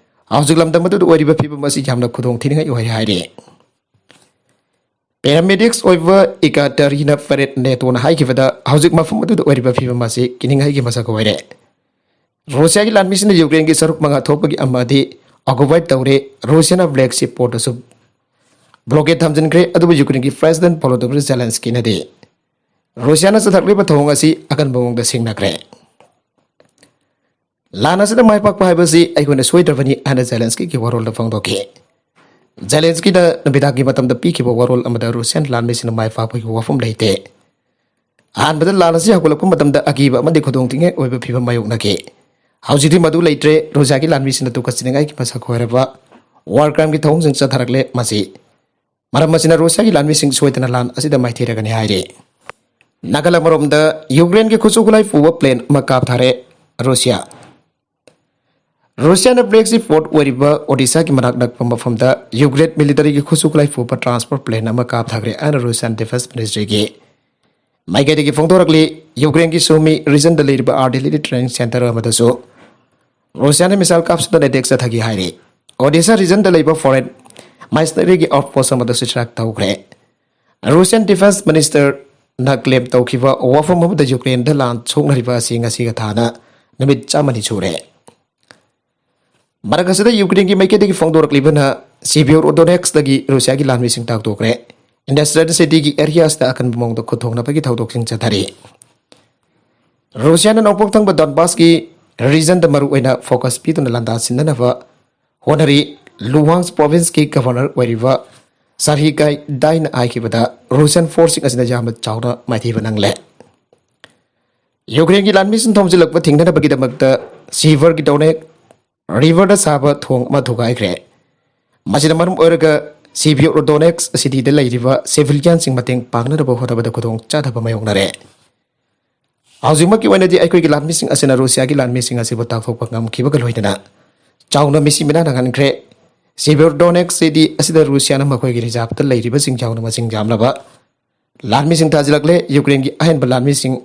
ꯍꯧꯖꯤꯛ ꯂꯝꯗꯝ ꯑꯗꯨꯗ ꯑꯣꯏꯔꯤꯕ ꯐꯤꯕꯝ ꯑꯁꯤ ꯌꯥꯝꯅ ꯈꯨꯗꯣꯡ ꯊꯤꯅꯤꯡꯉꯥꯏ ꯑꯣꯏꯔꯦ ꯍꯥꯏꯔꯤ꯫ ꯄꯦꯔꯥꯃꯦꯗꯤꯛꯁ ꯑꯣꯏꯕ ꯏꯀꯥꯇꯔꯤꯅ ꯐꯦꯔꯦꯠ ꯅꯦꯇꯣꯅ ꯍꯥꯏꯈꯤꯕꯗ ꯍꯧꯖꯤꯛ ꯃꯐꯝ ꯑꯗꯨꯗ ꯑꯣꯏꯔꯤꯕ ꯐꯤꯕꯝ ꯑꯁꯤ ꯀꯤꯅꯤꯡꯉꯥꯏꯒꯤ ꯃꯁꯛ ꯑꯣꯏꯔꯦ꯫ ꯔꯨꯁꯤꯌꯥꯒꯤ ꯂꯥꯟꯃꯤꯁꯤꯡꯅ ꯌꯨꯀ꯭ꯔꯦꯟꯒꯤ ꯁꯔꯨꯛ ꯃꯉꯥ ꯊꯣꯛꯄꯒꯤ ꯑꯃꯗꯤ ꯑꯣꯀꯨꯄꯥꯏ ꯇꯧꯔꯦ꯫ ꯔꯨꯁꯤꯌꯥꯅ ꯕ꯭ꯂꯦꯛ ꯁꯤ ꯄꯣꯔꯠꯇꯁꯨ ꯕ꯭ꯂꯣꯀꯦꯠ ꯊꯝꯖꯤꯟꯈ꯭ꯔꯦ, ꯑꯗꯨꯕꯨ ꯌꯨꯀ꯭ꯔꯦꯟꯒꯤ ꯄ꯭ꯔꯦꯁꯤꯗꯦꯟ ꯚꯣꯂꯣꯗꯤꯃꯤꯔ ꯖꯦꯂꯦꯟꯁꯀꯤꯅꯗꯤ ꯔꯨꯁꯤꯌꯥꯅ ꯆꯠꯊꯔꯛꯂꯤꯕ ꯊꯧꯑꯣꯡ ꯑꯁꯤ ꯑꯀꯟꯕ ꯃꯑꯣꯡꯗ ꯁꯤꯡꯅꯈ꯭ꯔꯦ꯫ ꯂꯥꯟ ꯑꯁꯤꯗ ꯃꯥꯏ ꯄꯥꯛꯄ ꯍꯥꯏꯕꯁꯤ ꯑꯩꯈꯣꯏꯅ ꯁꯣꯏꯗ꯭ꯔꯕꯅꯤ ꯍꯥꯏꯅ ꯖꯦꯂꯦꯟꯁꯀꯤꯒꯤ ꯋꯥꯔꯣꯜꯗ ꯐꯣꯡꯗꯣꯛꯈꯤ꯫ ꯖꯦꯂꯦꯟꯁꯀꯤꯅ ꯅꯨꯃꯤꯗꯥꯡꯒꯤ ꯃꯇꯝꯗ ꯄꯤꯈꯤꯕ ꯋꯥꯔꯣꯜ ꯑꯃꯗ ꯔꯨꯁꯤꯌꯥꯟ ꯂꯥꯟꯃꯤꯁꯤꯡꯅ ꯃꯥꯏ ꯄꯥꯛꯄꯒꯤ ꯋꯥꯐꯝ ꯂꯩꯇꯦ꯫ ꯑꯍꯥꯟꯕꯗ ꯂꯥꯟ ꯑꯁꯤ ꯍꯧꯒꯠꯂꯛꯄ ꯃꯇꯝꯗ ꯑꯀꯤꯕ ꯑꯃꯗꯤ ꯈꯨꯗꯣꯡꯊꯤꯅꯤꯡꯉꯥꯏ ꯑꯣꯏꯕ ꯐꯤꯚꯝ ꯃꯥꯌꯣꯛꯅꯈꯤ꯫ ꯍꯧꯖꯤꯛꯇꯤ ꯃꯗꯨ ꯂꯩꯇ꯭ꯔꯦ꯫ ꯔꯨꯁꯤꯌꯥꯒꯤ ꯂꯥꯟꯃꯤꯁꯤꯡꯅ ꯇꯨꯀꯠꯆꯅꯤꯡꯉꯥꯏꯒꯤ ꯃꯁꯛ ꯑꯣꯏꯔꯕ ꯋꯥꯔ ꯀ꯭ꯔꯥꯏꯝꯒꯤ ꯊꯧꯑꯣꯡꯁꯤꯡ ꯆꯠꯊꯔꯛꯂꯦ꯫ ꯃꯁꯤ ꯃꯔꯝ ꯑꯁꯤꯅ ꯔꯨꯁꯤꯌꯥꯒꯤ ꯂꯥꯟꯃꯤꯁꯤꯡ ꯁꯣꯏꯗꯅ ꯂꯥꯟ ꯑꯁꯤꯗ ꯃꯥꯏꯊꯤꯔꯒꯅꯤ ꯍꯥꯏꯔꯤ꯫ ꯅꯥꯀꯜ ꯑꯃꯔꯣꯝꯗ ꯌꯨꯀ꯭ꯔꯦꯟꯒꯤ ꯈꯨꯠꯁꯨ ꯈꯨꯠꯂꯥꯏ ꯄꯨꯕ ꯄ꯭ꯂꯦꯟ ꯑꯃ ꯀꯥꯞꯊꯔꯦ ꯔꯨꯁꯤꯌꯥ꯫ ꯔꯨꯁꯤꯌꯥꯅ ꯕ꯭ꯂꯦꯛ ꯁꯤ ꯄꯣꯔꯠ ꯑꯣꯏꯔꯤꯕ ꯑꯣꯗꯤꯁꯥꯒꯤ ꯃꯅꯥꯛ ꯅꯛꯄ ꯃꯐꯝꯗ ꯌꯨꯀ꯭ꯔꯦꯟ ꯃꯤꯂꯤꯇꯔꯤꯒꯤ ꯈꯨꯠꯁꯨ ꯈꯨꯠꯂꯥꯏ ꯄꯨꯕ ꯇ꯭ꯔꯥꯟꯁꯄꯣꯔꯠ ꯄ꯭ꯂꯦꯟ ꯑꯃ ꯀꯥꯞꯊꯈ꯭ꯔꯦ ꯍꯥꯏꯅ ꯔꯨꯁꯤꯌꯥꯟ ꯗꯤꯐꯦꯟꯁ ꯃꯤꯅꯤꯁꯇ꯭ꯔꯤꯒꯤ ꯃꯥꯏꯀꯩꯗꯒꯤ ꯐꯣꯡꯗꯣꯔꯛꯂꯤ꯫ ꯌꯨꯀ꯭ꯔꯦꯟꯒꯤ ꯁꯨꯃꯤ ꯔꯤꯖꯟꯗ ꯂꯩꯔꯤꯕ ꯑꯥꯔꯇꯤꯂꯔꯤ ꯇ꯭ꯔꯦꯅꯤꯡ ꯁꯦꯟꯇꯔ ꯑꯃꯗꯁꯨ ꯔꯨꯁꯤꯌꯥꯅ ꯃꯤꯁꯥꯏꯜ ꯀꯥꯞꯁꯤꯟꯗꯨꯅ ꯑꯦꯇꯦꯛ ꯆꯠꯊꯈꯤ ꯍꯥꯏꯔꯤ꯫ ꯑꯣꯗꯤꯁꯥ ꯔꯤꯖꯟꯗ ꯂꯩꯕ ꯐꯣꯔꯦꯟ ꯃꯥꯏꯁꯅꯔꯤꯒꯤ ꯑꯥꯎꯠꯄꯣꯁ ꯑꯃꯗꯁꯨ ꯁ꯭ꯇ꯭ꯔꯥꯏꯛ ꯇꯧꯈ꯭ꯔꯦ꯫ ꯔꯨꯁꯤꯌꯥꯟ ꯗꯤꯐꯦꯟꯁ ꯃꯤꯅꯤꯁꯇꯔꯅ ꯀ꯭ꯂꯦꯝ ꯇꯧꯈꯤꯕ ꯋꯥꯐꯝ ꯑꯃꯗ ꯌꯨꯀ꯭ꯔꯦꯟꯗ ꯂꯥꯟ ꯁꯣꯛꯅꯔꯤꯕ ꯑꯁꯤ ꯉꯁꯤꯒ ꯊꯥꯅ ꯅꯨꯃꯤꯠ ꯆꯥꯝꯃꯅꯤ ꯁꯨꯔꯦ꯫ ꯃꯔꯛ ꯑꯁꯤꯗ ꯌꯨꯀ꯭ꯔꯦꯟꯒꯤ ꯃꯥꯏꯀꯩꯗꯒꯤ ꯐꯣꯡꯗꯣꯔꯛꯂꯤꯕꯅ ꯁꯤꯕꯤꯌꯣꯔꯣꯗꯣꯅꯦꯛꯁꯇꯒꯤ ꯔꯨꯁꯤꯌꯥꯒꯤ ꯂꯥꯟꯃꯤꯁꯤꯡ ꯇꯥꯛꯊꯣꯛꯈ꯭ꯔꯦ꯫ ꯏꯟꯗꯁꯇ꯭ꯔꯤꯌꯦꯜ ꯁꯤꯇꯤꯒꯤ ꯑꯦꯔꯤꯌꯥꯁꯇ ꯑꯀꯟꯕ ꯃꯑꯣꯡꯗ ꯈꯨꯠꯊꯣꯛꯅꯕꯒꯤ ꯊꯧꯗꯣꯛꯁꯤꯡ ꯆꯠꯊꯔꯤ꯫ ꯔꯨꯁꯤꯌꯥꯅ ꯅꯣꯡꯄꯣꯛ ꯊꯪꯕ ꯗꯣꯟꯕꯥꯁꯀꯤ ꯔꯤꯖꯟꯗ ꯃꯔꯨꯑꯣꯏꯅ ꯐꯣꯀꯁ ꯄꯤꯗꯨꯅ ꯂꯥꯟꯗꯥ ꯁꯤꯟꯅꯅꯕ ꯍꯣꯠꯅꯔꯤ꯫ ꯂꯨꯍꯥꯟꯁ ꯄ꯭ꯔꯣꯚꯤꯟꯁꯀꯤ ꯒꯚꯔꯅꯔ ꯑꯣꯏꯔꯤꯕ ꯁꯥꯔꯍꯤꯀꯥꯏ ꯗꯥꯏꯅ ꯍꯥꯏꯈꯤꯕꯗ ꯔꯨꯁꯤꯌꯟ ꯐꯣꯔꯁꯁꯤꯡ ꯑꯁꯤꯅ ꯌꯥꯝꯅ ꯆꯥꯎꯅ ꯃꯥꯏꯊꯤꯕ ꯅꯪꯂꯦ꯫ ꯌꯨꯀ꯭ꯔꯦꯟꯒꯤ ꯂꯥꯟꯃꯤꯁꯤꯡ ꯊꯣꯝꯖꯤꯜꯂꯛꯄ ꯊꯤꯡꯅꯅꯕꯒꯤꯗꯃꯛꯇ ꯁꯤꯚꯔꯒꯤ ꯗꯣꯅꯦꯠ ꯔꯤꯚꯔꯗ ꯁꯥꯕ ꯊꯣꯡ ꯑꯃ ꯊꯨꯒꯥꯏꯈ꯭ꯔꯦ꯫ ꯃꯁꯤꯅ ꯃꯔꯝ ꯑꯣꯏꯔꯒ ꯁꯤꯚꯤꯌꯣꯔꯣꯗꯣꯅꯦꯛꯁ ꯁꯤꯇꯤꯗ ꯂꯩꯔꯤꯕ ꯁꯤꯚꯤꯂꯤꯌꯟꯁꯤꯡ ꯃꯇꯦꯡ ꯄꯥꯡꯅꯅꯕ ꯍꯣꯠꯅꯕꯗ ꯈꯨꯗꯣꯡ ꯆꯥꯗꯕ ꯃꯥꯌꯣꯛꯅꯔꯦ꯫ ꯍꯧꯖꯤꯛꯃꯛꯀꯤ ꯑꯣꯏꯅꯗꯤ ꯑꯩꯈꯣꯏꯒꯤ ꯂꯥꯟꯃꯤꯁꯤꯡ ꯑꯁꯤꯅ ꯔꯨꯁꯤꯌꯥꯒꯤ ꯂꯥꯟꯃꯤꯁꯤꯡ ꯑꯁꯤꯕꯨ ꯇꯥꯛꯊꯣꯛꯄ ꯉꯝꯈꯤꯕꯒ ꯂꯣꯏꯅꯅ ꯆꯥꯎꯅ ꯃꯤꯁꯤ ꯃꯤꯅꯥ ꯅꯪꯍꯟꯈ꯭ꯔꯦ꯫ Severodonetsk city ꯑꯁꯤꯗ ꯔꯨꯁꯤꯌꯥꯅ ꯃꯈꯣꯏꯒꯤ ꯔꯤꯖꯥꯔꯚꯇ ꯂꯩꯔꯤꯕꯁꯤꯡ ꯌꯥꯎꯅ ꯃꯁꯤꯡ ꯌꯥꯝꯂꯕ ꯂꯥꯟꯃꯤꯁꯤꯡ ꯊꯥꯖꯤꯜꯂꯛꯂꯦ꯫ ꯌꯨꯀ꯭ꯔꯦꯟꯒꯤ ꯑꯍꯦꯟꯕ ꯂꯥꯟꯃꯤꯁꯤꯡ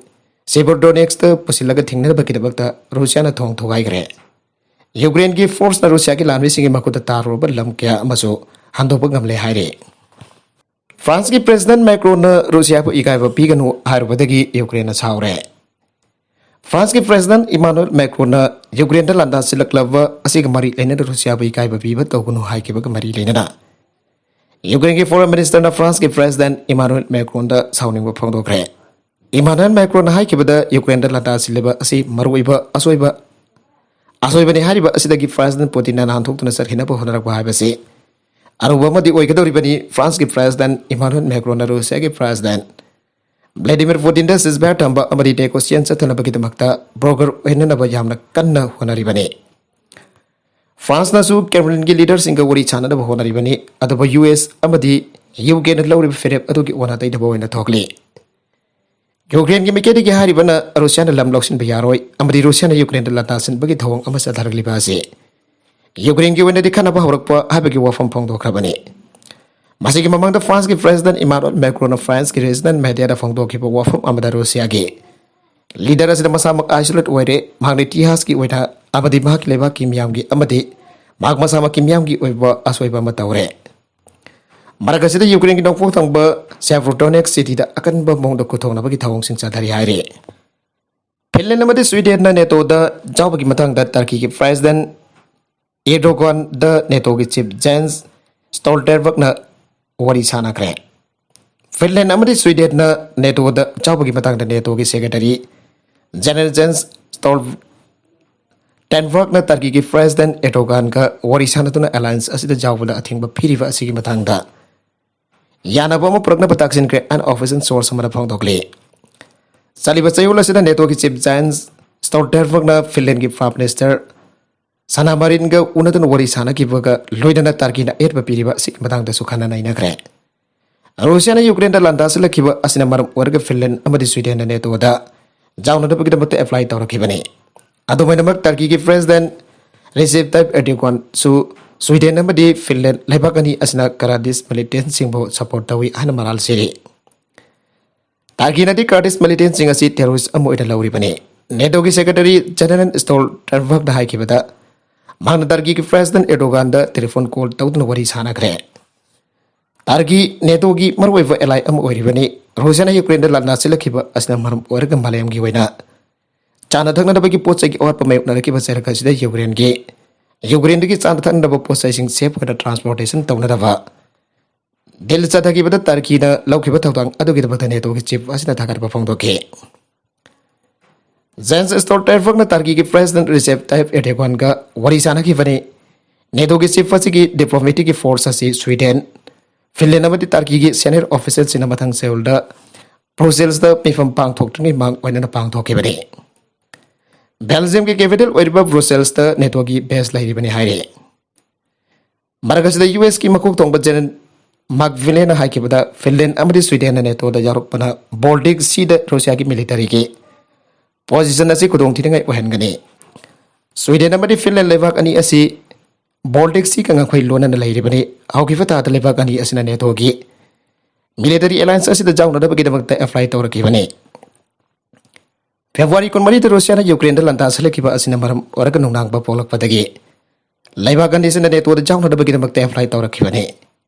ꯁꯦꯕꯔꯗꯣꯅꯦꯛꯁꯇ ꯄꯨꯁꯤꯜꯂꯒ ꯊꯦꯡꯅꯅꯕꯒꯤꯗꯃꯛꯇ ꯔꯨꯁꯤꯌꯥꯅ ꯊꯣꯡ ꯊꯨꯒꯥꯏꯈ꯭ꯔꯦ꯫ ꯌꯨꯀ꯭ꯔꯦꯟꯒꯤ ꯐꯣꯔꯁꯅ ꯔꯨꯁꯤꯌꯥꯒꯤ ꯂꯥꯟꯃꯤꯁꯤꯡꯒꯤ ꯃꯈꯨꯠꯇ ꯇꯥꯔꯨꯔꯕ ꯂꯝ ꯀꯌꯥ ꯑꯃꯁꯨ ꯍꯟꯗꯣꯛꯄ ꯉꯝꯂꯦ ꯍꯥꯏꯔꯤ꯫ ꯐ꯭ꯔꯥꯟꯁꯀꯤ ꯄ꯭ꯔꯦꯁꯤꯗꯦꯟꯠ ꯃꯦꯀ꯭ꯔꯣꯟꯅ ꯔꯨꯁꯤꯌꯥꯕꯨ ꯏꯀꯥꯏꯕ ꯄꯤꯒꯅꯨ ꯍꯥꯏꯔꯨꯕꯗꯒꯤ ꯌꯨꯀ꯭ꯔꯦꯟꯅ ꯁꯥꯎꯔꯦ꯫ ꯐ꯭ꯔꯥꯟꯁꯀꯤ ꯄ꯭ꯔꯦꯁꯤꯗꯦꯟꯠ ꯏꯃꯥꯅꯨꯑꯦꯜ ꯃꯦꯀ꯭ꯔꯣꯟꯅ ꯌꯨꯀ꯭ꯔꯦꯟꯗ ꯂꯥꯟꯗꯥ ꯁꯤꯜꯂꯛꯂꯕ ꯑꯁꯤꯒ ꯃꯔꯤ ꯂꯩꯅꯅ ꯔꯨꯁꯤꯌꯥꯕꯨ ꯏꯀꯥꯏꯕ ꯄꯤꯕ ꯇꯧꯒꯅꯨ ꯍꯥꯏꯈꯤꯕꯒ ꯃꯔꯤ ꯂꯩꯅꯅ ꯌꯨꯀ꯭ꯔꯦꯟꯒꯤ ꯐꯣꯔꯦꯟ ꯃꯤꯅꯤꯁꯇꯔꯅ ꯐ꯭ꯔꯥꯟꯁꯀꯤ ꯄ꯭ꯔꯦꯁꯤꯗꯦꯟꯠ ꯏꯃꯥꯅꯨꯑꯦꯜ ꯃꯦꯀ꯭ꯔꯣꯟꯗ ꯁꯥꯎꯅꯤꯡꯕ ꯐꯣꯡꯗꯣꯛꯈ꯭ꯔꯦ꯫ ꯏꯃꯥꯅꯨꯑꯦꯜ ꯃꯦꯀ꯭ꯔꯣꯟꯅ ꯍꯥꯏꯈꯤꯕꯗ ꯌꯨꯀ꯭ꯔꯦꯟꯗ ꯂꯥꯟꯗꯥ ꯁꯤꯜꯂꯤꯕ ꯑꯁꯤ ꯃꯔꯨꯑꯣꯏꯕ ꯑꯁꯣꯏꯕ ꯑꯁꯣꯏꯕꯅꯤ ꯍꯥꯏꯔꯤꯕ ꯑꯁꯤꯗꯒꯤ ꯄ꯭ꯔꯦꯁꯤꯗꯦꯟꯠ ꯄꯨꯇꯤꯟꯅ ꯅꯥꯟꯊꯣꯛꯇꯨꯅ ꯆꯠꯈꯤꯅꯕ ꯍꯣꯠꯅꯔꯛꯄ ꯍꯥꯏꯕꯁꯤ ꯑꯔꯨꯕ ꯑꯃꯗꯤ ꯑꯣꯏꯒꯗꯧꯔꯤꯕꯅꯤ꯫ ꯐ꯭ꯔꯥꯟꯁꯀꯤ ꯄ꯭ꯔꯦꯁꯤꯗꯦꯟꯠ ꯏꯃꯥꯅꯨꯑꯦꯜ ꯃꯦꯀ꯭ꯔꯣꯟꯅ ꯔꯨꯁꯤꯌꯥꯒꯤ ꯄ꯭ꯔꯦꯁꯤꯗꯦꯟꯠ ꯚ꯭ꯂꯥꯗꯤꯃꯤꯔ ꯄꯨꯇꯤꯟꯗ ꯁꯤꯖꯐꯥꯌꯔ ꯊꯝꯕ ꯑꯃꯗꯤ ꯅꯦꯒꯣꯁꯤꯌꯦꯁꯟ ꯆꯠꯊꯅꯕꯒꯤꯗꯃꯛꯇ ꯕ꯭ꯔꯣꯀꯔ ꯑꯣꯏꯅꯅꯕ ꯌꯥꯝꯅ ꯀꯟꯅ ꯍꯣꯠꯅꯔꯤꯕꯅꯤ꯫ ꯐ꯭ꯔꯥꯟꯁꯅꯁꯨ ꯀ꯭ꯔꯦꯝꯂꯤꯟꯒꯤ ꯂꯤꯗꯔꯁꯤꯡꯒ ꯋꯥꯔꯤ ꯁꯥꯅꯅꯕ ꯍꯣꯠꯅꯔꯤꯕꯅꯤ, ꯑꯗꯨꯕꯨ ꯌꯨ ꯑꯦꯁ ꯑꯃꯗꯤ ꯌꯨ ꯀꯦꯅ ꯂꯧꯔꯤꯕ ꯐꯤꯔꯦꯞ ꯑꯗꯨꯒꯤ ꯑꯣꯟꯅ ꯇꯩꯅꯕ ꯑꯣꯏꯅ ꯊꯣꯛꯂꯤ꯫ ꯌꯨꯀ꯭ꯔꯦꯟꯒꯤ ꯃꯥꯏꯀꯩꯗꯒꯤ ꯍꯥꯏꯔꯤꯕꯅ ꯔꯨꯁꯤꯌꯥꯅ ꯂꯝ ꯂꯧꯁꯤꯟꯕ ꯌꯥꯔꯣꯏ ꯑꯃꯗꯤ ꯔꯨꯁꯤꯌꯥꯅ ꯌꯨꯀ꯭ꯔꯦꯟꯗ ꯂꯥꯟꯗꯥ ꯁꯤꯟꯕꯒꯤ ꯊꯧꯑꯣꯡ ꯑꯃ ꯆꯠꯊꯔꯛꯂꯤꯕ ꯑꯁꯤ ꯌꯨꯀ꯭ꯔꯦꯟꯒꯤ ꯑꯣꯏꯅꯗꯤ ꯈꯠꯅꯕ ꯍꯧꯔꯛꯄ ꯍꯥꯏꯕꯒꯤ ꯋꯥꯐꯝ ꯐꯣꯡꯗꯣꯛꯈ꯭ꯔꯕꯅꯤ꯫ ꯃꯁꯤꯒꯤ ꯃꯃꯥꯡꯗ ꯐ꯭ꯔꯥꯟꯁꯀꯤ ꯄ꯭ꯔꯦꯁꯤꯗꯦꯟꯠ ꯏꯃꯥꯅꯨꯑꯦꯜ ꯃꯦꯀ꯭ꯔꯣꯟꯅ ꯐ꯭ꯔꯥꯟꯁꯀꯤ ꯔꯤꯖꯅꯦꯜ ꯃꯦꯗꯤꯌꯥꯗ ꯐꯣꯡꯗꯣꯛꯈꯤꯕ ꯋꯥꯐꯝ ꯑꯃꯗ ꯔꯨꯁꯤꯌꯥꯒꯤ ꯂꯤꯗꯔ ꯑꯁꯤꯅ ꯃꯁꯥꯃꯛ ꯑꯥꯏꯁꯣꯂꯦꯠ ꯑꯣꯏꯔꯦ, ꯃꯍꯥꯛꯅ ꯏꯇꯤꯍꯥꯁꯀꯤ ꯑꯣꯏꯅ ꯑꯃꯗꯤ ꯃꯍꯥꯛꯀꯤ ꯂꯩꯕꯥꯛꯀꯤ ꯃꯤꯌꯥꯝꯒꯤ ꯑꯃꯗꯤ ꯃꯍꯥꯛ ꯃꯁꯥꯃꯛꯀꯤ ꯃꯤꯌꯥꯝꯒꯤ ꯑꯣꯏꯕ ꯑꯁꯣꯏꯕ ꯑꯃ ꯇꯧꯔꯦ꯫ ꯃꯔꯛ ꯑꯁꯤꯗ ꯌꯨꯀ꯭ꯔꯦꯟꯒꯤ ꯅꯣꯡꯄꯣꯛ ꯊꯪꯕ ꯁꯦꯚ꯭ꯔꯣꯗꯣꯅꯦꯛꯁ ꯁꯤꯇꯤꯗ ꯑꯀꯟꯕ ꯃꯑꯣꯡꯗ ꯈꯨꯗꯣꯡꯅꯕꯒꯤ ꯊꯧꯑꯣꯡꯁꯤꯡ ꯆꯠꯊꯔꯤ ꯍꯥꯏꯔꯤ꯫ ꯐꯤꯟꯂꯦꯟ ꯑꯃꯗꯤ ꯁ꯭ꯋꯤꯗꯦꯟꯅ ꯅꯦꯇꯣꯗ ꯌꯥꯎꯕꯒꯤ ꯃꯇꯥꯡꯗ ꯇꯔꯀꯤꯒꯤ ꯄ꯭ꯔꯦꯁꯤꯗꯦꯟꯠ ꯑꯦꯔꯗꯣꯒꯥꯟꯗ ꯅꯦꯇꯣꯒꯤ ꯆꯤꯐ ꯖꯦꯟꯁ ꯁ꯭ꯇꯣꯜꯇꯦꯟꯕꯔꯒꯅ ꯋꯥꯔꯤ ꯁꯥꯅꯈ꯭ꯔꯦ꯫ ꯐꯤꯟꯂꯦꯟ ꯑꯃꯗꯤ ꯁ꯭ꯋꯤꯗꯦꯟꯅ ꯅꯦꯇꯣꯗ ꯌꯥꯎꯕꯒꯤ ꯃꯇꯥꯡꯗ ꯅꯦꯇꯣꯒꯤ ꯁꯦꯀ꯭ꯔꯦꯇꯔꯤ ꯖꯦꯅꯔꯦꯜ ꯖꯦꯟꯁ ꯁ꯭ꯇꯣꯜꯇꯦꯟꯕꯔꯒꯅ ꯇꯔꯀꯤꯒꯤ ꯄ꯭ꯔꯦꯁꯤꯗꯦꯟꯠ ꯑꯦꯔꯗꯣꯒꯥꯟꯒ ꯋꯥꯔꯤ ꯁꯥꯅꯗꯨꯅ ꯑꯦꯂꯥꯌꯟꯁ ꯑꯁꯤꯗ ꯌꯥꯎꯕꯗ ꯑꯊꯤꯡꯕ ꯄꯤꯔꯤꯕ ꯑꯁꯤꯒꯤ ꯃꯇꯥꯡꯗ ꯌꯥꯅꯕ ꯑꯃ ꯄꯨꯔꯛꯅꯕ ꯇꯥꯛꯁꯤꯟꯈ꯭ꯔꯦ ꯍꯥꯏꯅ ꯑꯣꯐꯤꯁꯤꯌꯦꯜ ꯁꯣꯔꯁ ꯑꯃꯅ ꯐꯣꯡꯗꯣꯛꯂꯤ꯫ ꯆꯠꯂꯤꯕ ꯆꯌꯣꯜ ꯑꯁꯤꯗ ꯅꯦꯇꯣꯒꯤ ꯆꯤꯐ ꯖꯦꯟꯁ ꯁ꯭ꯇꯣꯜꯇꯦꯟꯕꯔꯒꯅ ꯐꯤꯟꯂꯦꯟꯒꯤ ꯄ꯭ꯔꯥꯏꯝ ꯃꯤꯅꯤꯁꯇꯔ ꯁꯥꯅꯥ ꯃꯥꯔꯤꯟꯒ ꯎꯅꯗꯨꯅ ꯋꯥꯔꯤ ꯁꯥꯅꯈꯤꯕꯒ ꯂꯣꯏꯅꯅ ꯇꯔꯀꯤꯅ ꯑꯌꯦꯠꯄ ꯄꯤꯔꯤꯕ ꯑꯁꯤꯒꯤ ꯃꯇꯥꯡꯗꯁꯨ ꯈꯟꯅ ꯅꯩꯅꯈ꯭ꯔꯦ꯫ ꯔꯨꯁꯤꯌꯥꯅ ꯌꯨꯀ꯭ꯔꯦꯟꯗ ꯂꯥꯟꯗꯥ ꯁꯤꯜꯂꯛꯈꯤꯕ ꯑꯁꯤꯅ ꯃꯔꯝ ꯑꯣꯏꯔꯒ ꯐꯤꯟꯂꯦꯟ ꯑꯃꯗꯤ ꯁ꯭ꯋꯤꯗꯦꯟꯅ ꯅꯦꯇꯣꯗ ꯌꯥꯎꯅꯅꯕꯒꯤꯗꯃꯛꯇ ꯑꯦꯄ꯭ꯂꯥꯏ ꯇꯧꯔꯛꯈꯤꯕꯅꯤ꯫ ꯑꯗꯨꯃꯥꯏꯅꯃꯛ ꯇꯔꯀꯤꯒꯤ ꯄ꯭ꯔꯦꯁꯤꯗꯦꯟ ꯔꯤꯁꯦꯞ ꯇꯥꯏꯞ ꯑꯦꯔꯗꯣꯒꯥꯟꯁꯨ ꯁ꯭ꯋꯤꯗꯦꯟ ꯑꯃꯗꯤ ꯐꯤꯟꯂꯦꯟ ꯂꯩꯕꯥꯛ ꯑꯅꯤ ꯑꯁꯤꯅ ꯀꯔꯥꯗꯤꯁ ꯃꯤꯂꯤꯇꯦꯟꯁꯤꯡꯕꯨ ꯁꯄꯣꯔꯠ ꯇꯧꯏ ꯍꯥꯏꯅ ꯃꯔꯥꯜ ꯁꯤꯔꯤ꯫ ꯇꯔꯀꯤꯅꯗꯤ ꯀꯔꯥꯗꯤꯁ ꯃꯤꯂꯤꯇꯦꯟꯁꯤꯡ ꯑꯁꯤ ꯇꯦꯔꯣꯔꯤꯁ꯭ꯠ ꯑꯃ ꯑꯣꯏꯅ ꯂꯧꯔꯤꯕꯅꯤ꯫ ꯅꯦꯇꯣꯒꯤ ꯁꯦꯀ꯭ꯔꯦꯇꯔꯤ ꯖꯦꯅꯔꯦꯜ ꯁ꯭ꯇꯣꯜꯇꯦꯟꯕꯔꯒꯅ ꯍꯥꯏꯈꯤꯕꯗ, ꯃꯍꯥꯛꯅ ꯇꯔꯀꯤꯒꯤ ꯄ꯭ꯔꯦꯁꯤꯗꯦꯟ ꯑꯦꯔꯗꯣꯒꯥꯟꯗ ꯇꯦꯂꯤꯐꯣꯟ ꯀꯣꯜ ꯇꯧꯗꯨꯅ ꯋꯥꯔꯤ ꯁꯥꯅꯈ꯭ꯔꯦ꯫ ꯇꯔꯀꯤ ꯅꯦꯇꯣꯒꯤ ꯃꯔꯨꯑꯣꯏꯕ ꯑꯦꯂꯥꯏ ꯑꯃ ꯑꯣꯏꯔꯤꯕꯅꯤ꯫ ꯔꯨꯁꯤꯌꯥꯅ ꯌꯨꯀ꯭ꯔꯦꯟꯗ ꯂꯥꯟꯗꯥ ꯁꯤꯜꯂꯛꯈꯤꯕ ꯑꯁꯤꯅ ꯃꯔꯝ ꯑꯣꯏꯔꯒ ꯃꯥꯂꯦꯝꯒꯤ ꯑꯣꯏꯅ ꯆꯥꯅ ꯊꯛꯅꯅꯕꯒꯤ ꯄꯣꯠ ꯆꯩꯒꯤ ꯑꯋꯥꯠꯄ ꯃꯥꯌꯣꯛꯅꯔꯛꯈꯤꯕ ꯆꯩꯔꯛ ꯑꯁꯤꯗ ꯌꯨꯀ꯭ꯔꯦꯟꯒꯤ, ꯌꯨꯀ꯭ꯔꯦꯟꯗꯒꯤ ꯆꯥꯅ ꯊꯛꯅꯅꯕ ꯄꯣꯠ ꯆꯩꯁꯤꯡ ꯁꯦꯐ ꯑꯣꯏꯅ ꯇ꯭ꯔꯥꯟꯁꯄꯣꯔꯇꯦꯁꯟ ꯇꯧꯅꯅꯕ ꯗꯤꯜ ꯆꯠꯊꯈꯤꯕꯗ ꯇꯔꯀꯤꯅ ꯂꯧꯈꯤꯕ ꯊꯧꯗꯥꯡ ꯑꯗꯨꯒꯤꯗꯃꯛꯇ ꯅꯦꯇꯣꯒꯤ ꯆꯤꯐ ꯑꯁꯤꯅ ꯊꯥꯒꯠꯄ ꯐꯣꯡꯗꯣꯛꯈꯤ꯫ ꯖꯦꯟꯁ ꯁ꯭ꯇꯣꯜꯇꯦꯟꯕꯔꯒꯅ ꯇꯔꯀꯤꯒꯤ ꯄ꯭ꯔꯦꯁꯤꯗꯦꯟ ꯔꯤꯁꯦꯞ ꯇꯥꯏꯞ ꯑꯦꯔꯗꯣꯒꯥꯟꯒ ꯋꯥꯔꯤ ꯁꯥꯅꯈꯤꯕꯅꯤ꯫ ꯅꯦꯇꯣꯒꯤ ꯆꯤꯐ ꯑꯁꯤꯒꯤ ꯗꯤꯄ꯭ꯂꯣꯃꯦꯇꯤꯛꯀꯤ ꯐꯣꯔꯁ ꯑꯁꯤ ꯁ꯭ꯋꯤꯗꯦꯟ, ꯐꯤꯟꯂꯦꯟ ꯑꯃꯗꯤ ꯇꯔꯀꯤꯒꯤ ꯁꯦꯅꯤꯌꯔ ꯑꯣꯐꯤꯁꯤꯌꯦꯜꯁꯤꯡꯅ ꯃꯊꯪ ꯁꯦꯎꯜꯗ ꯕ꯭ꯔꯨꯁꯦꯜꯁꯇ ꯃꯤꯐꯝ ꯄꯥꯡꯊꯣꯛꯇ꯭ꯔꯤꯉꯩ ꯃꯥꯡ ꯑꯣꯏꯅꯅ ꯄꯥꯡꯊꯣꯛꯈꯤꯕꯅꯤ꯫ ꯕꯦꯜꯖꯤꯌꯝꯒꯤ ꯀꯦꯄꯤꯇꯦꯜ ꯑꯣꯏꯔꯤꯕ ꯕ꯭ꯔꯨꯁꯦꯜꯁꯇ ꯅꯦꯇꯣꯒꯤ ꯕꯦꯁ ꯂꯩꯔꯤꯕꯅꯤ ꯍꯥꯏꯔꯤ꯫ ꯃꯔꯛ ꯑꯁꯤꯗ ꯌꯨ ꯑꯦꯁꯀꯤ ꯃꯀꯣꯛ ꯊꯣꯡꯕ ꯖꯦꯅꯔꯦꯜ ꯃꯥꯔꯛ ꯃꯤꯂꯦꯅ ꯍꯥꯏꯈꯤꯕꯗ, ꯐꯤꯟꯂꯦꯟ ꯑꯃꯗꯤ ꯁ꯭ꯋꯤꯗꯦꯟꯅ ꯅꯦꯇꯣꯗ ꯌꯥꯎꯔꯛꯄꯅ ꯕꯣꯜꯇꯤꯛ ꯁꯤꯗ ꯔꯨꯁꯤꯌꯥꯒꯤ ꯃꯤꯂꯤꯇꯔꯤꯒꯤ ꯄꯣꯖꯤꯁꯟ ꯑꯁꯤ ꯈꯨꯗꯣꯡꯊꯤꯅꯤꯡꯉꯥꯏ ꯑꯣꯏꯍꯟꯒꯅꯤ꯫ ꯁ꯭ꯋꯤꯗꯦꯟ ꯑꯃꯗꯤ ꯐꯤꯟꯂꯦꯟ ꯂꯩꯕꯥꯛ ꯑꯅꯤ ꯑꯁꯤ ꯕꯣꯜꯇꯤꯛ ꯁꯤꯒ ꯉꯝꯈꯩ ꯂꯣꯟꯅꯅ ꯂꯩꯔꯤꯕꯅꯤ꯫ ꯍꯧꯈꯤꯕ ꯊꯥꯗ ꯂꯩꯕꯥꯛ ꯑꯅꯤ ꯑꯁꯤꯅ ꯅꯦꯇꯣꯒꯤ ꯃꯤꯂꯤꯇꯔꯤ ꯑꯦꯂꯥꯏꯟꯁ ꯑꯁꯤꯗ ꯌꯥꯎꯅꯅꯕꯒꯤꯗꯃꯛꯇ ꯑꯦꯄ꯭ꯂꯥꯏ ꯇꯧꯔꯛꯈꯤꯕꯅꯤ꯫ ꯐꯦꯕ꯭ꯔꯨꯋꯥꯔꯤ ꯀꯨꯟꯃꯔꯤꯗ ꯔꯨꯁꯤꯌꯥꯅ ꯌꯨꯀ꯭ꯔꯦꯟꯗ ꯂꯥꯟꯗꯥ ꯁꯤꯜꯂꯛꯈꯤꯕ ꯑꯁꯤꯅ ꯃꯔꯝ ꯑꯣꯏꯔꯒ ꯅꯨꯡꯅꯥꯡꯕ ꯄꯣꯛꯂꯛꯄꯗꯒꯤ ꯂꯩꯕꯥꯛ ꯑꯅꯤꯁꯤꯅ ꯅꯦꯇꯣꯗ ꯌꯥꯎꯅꯅꯕꯒꯤꯗꯃꯛꯇ ꯑꯦꯄ꯭ꯂꯥꯏ ꯇꯧꯔꯛꯈꯤꯕꯅꯤ꯫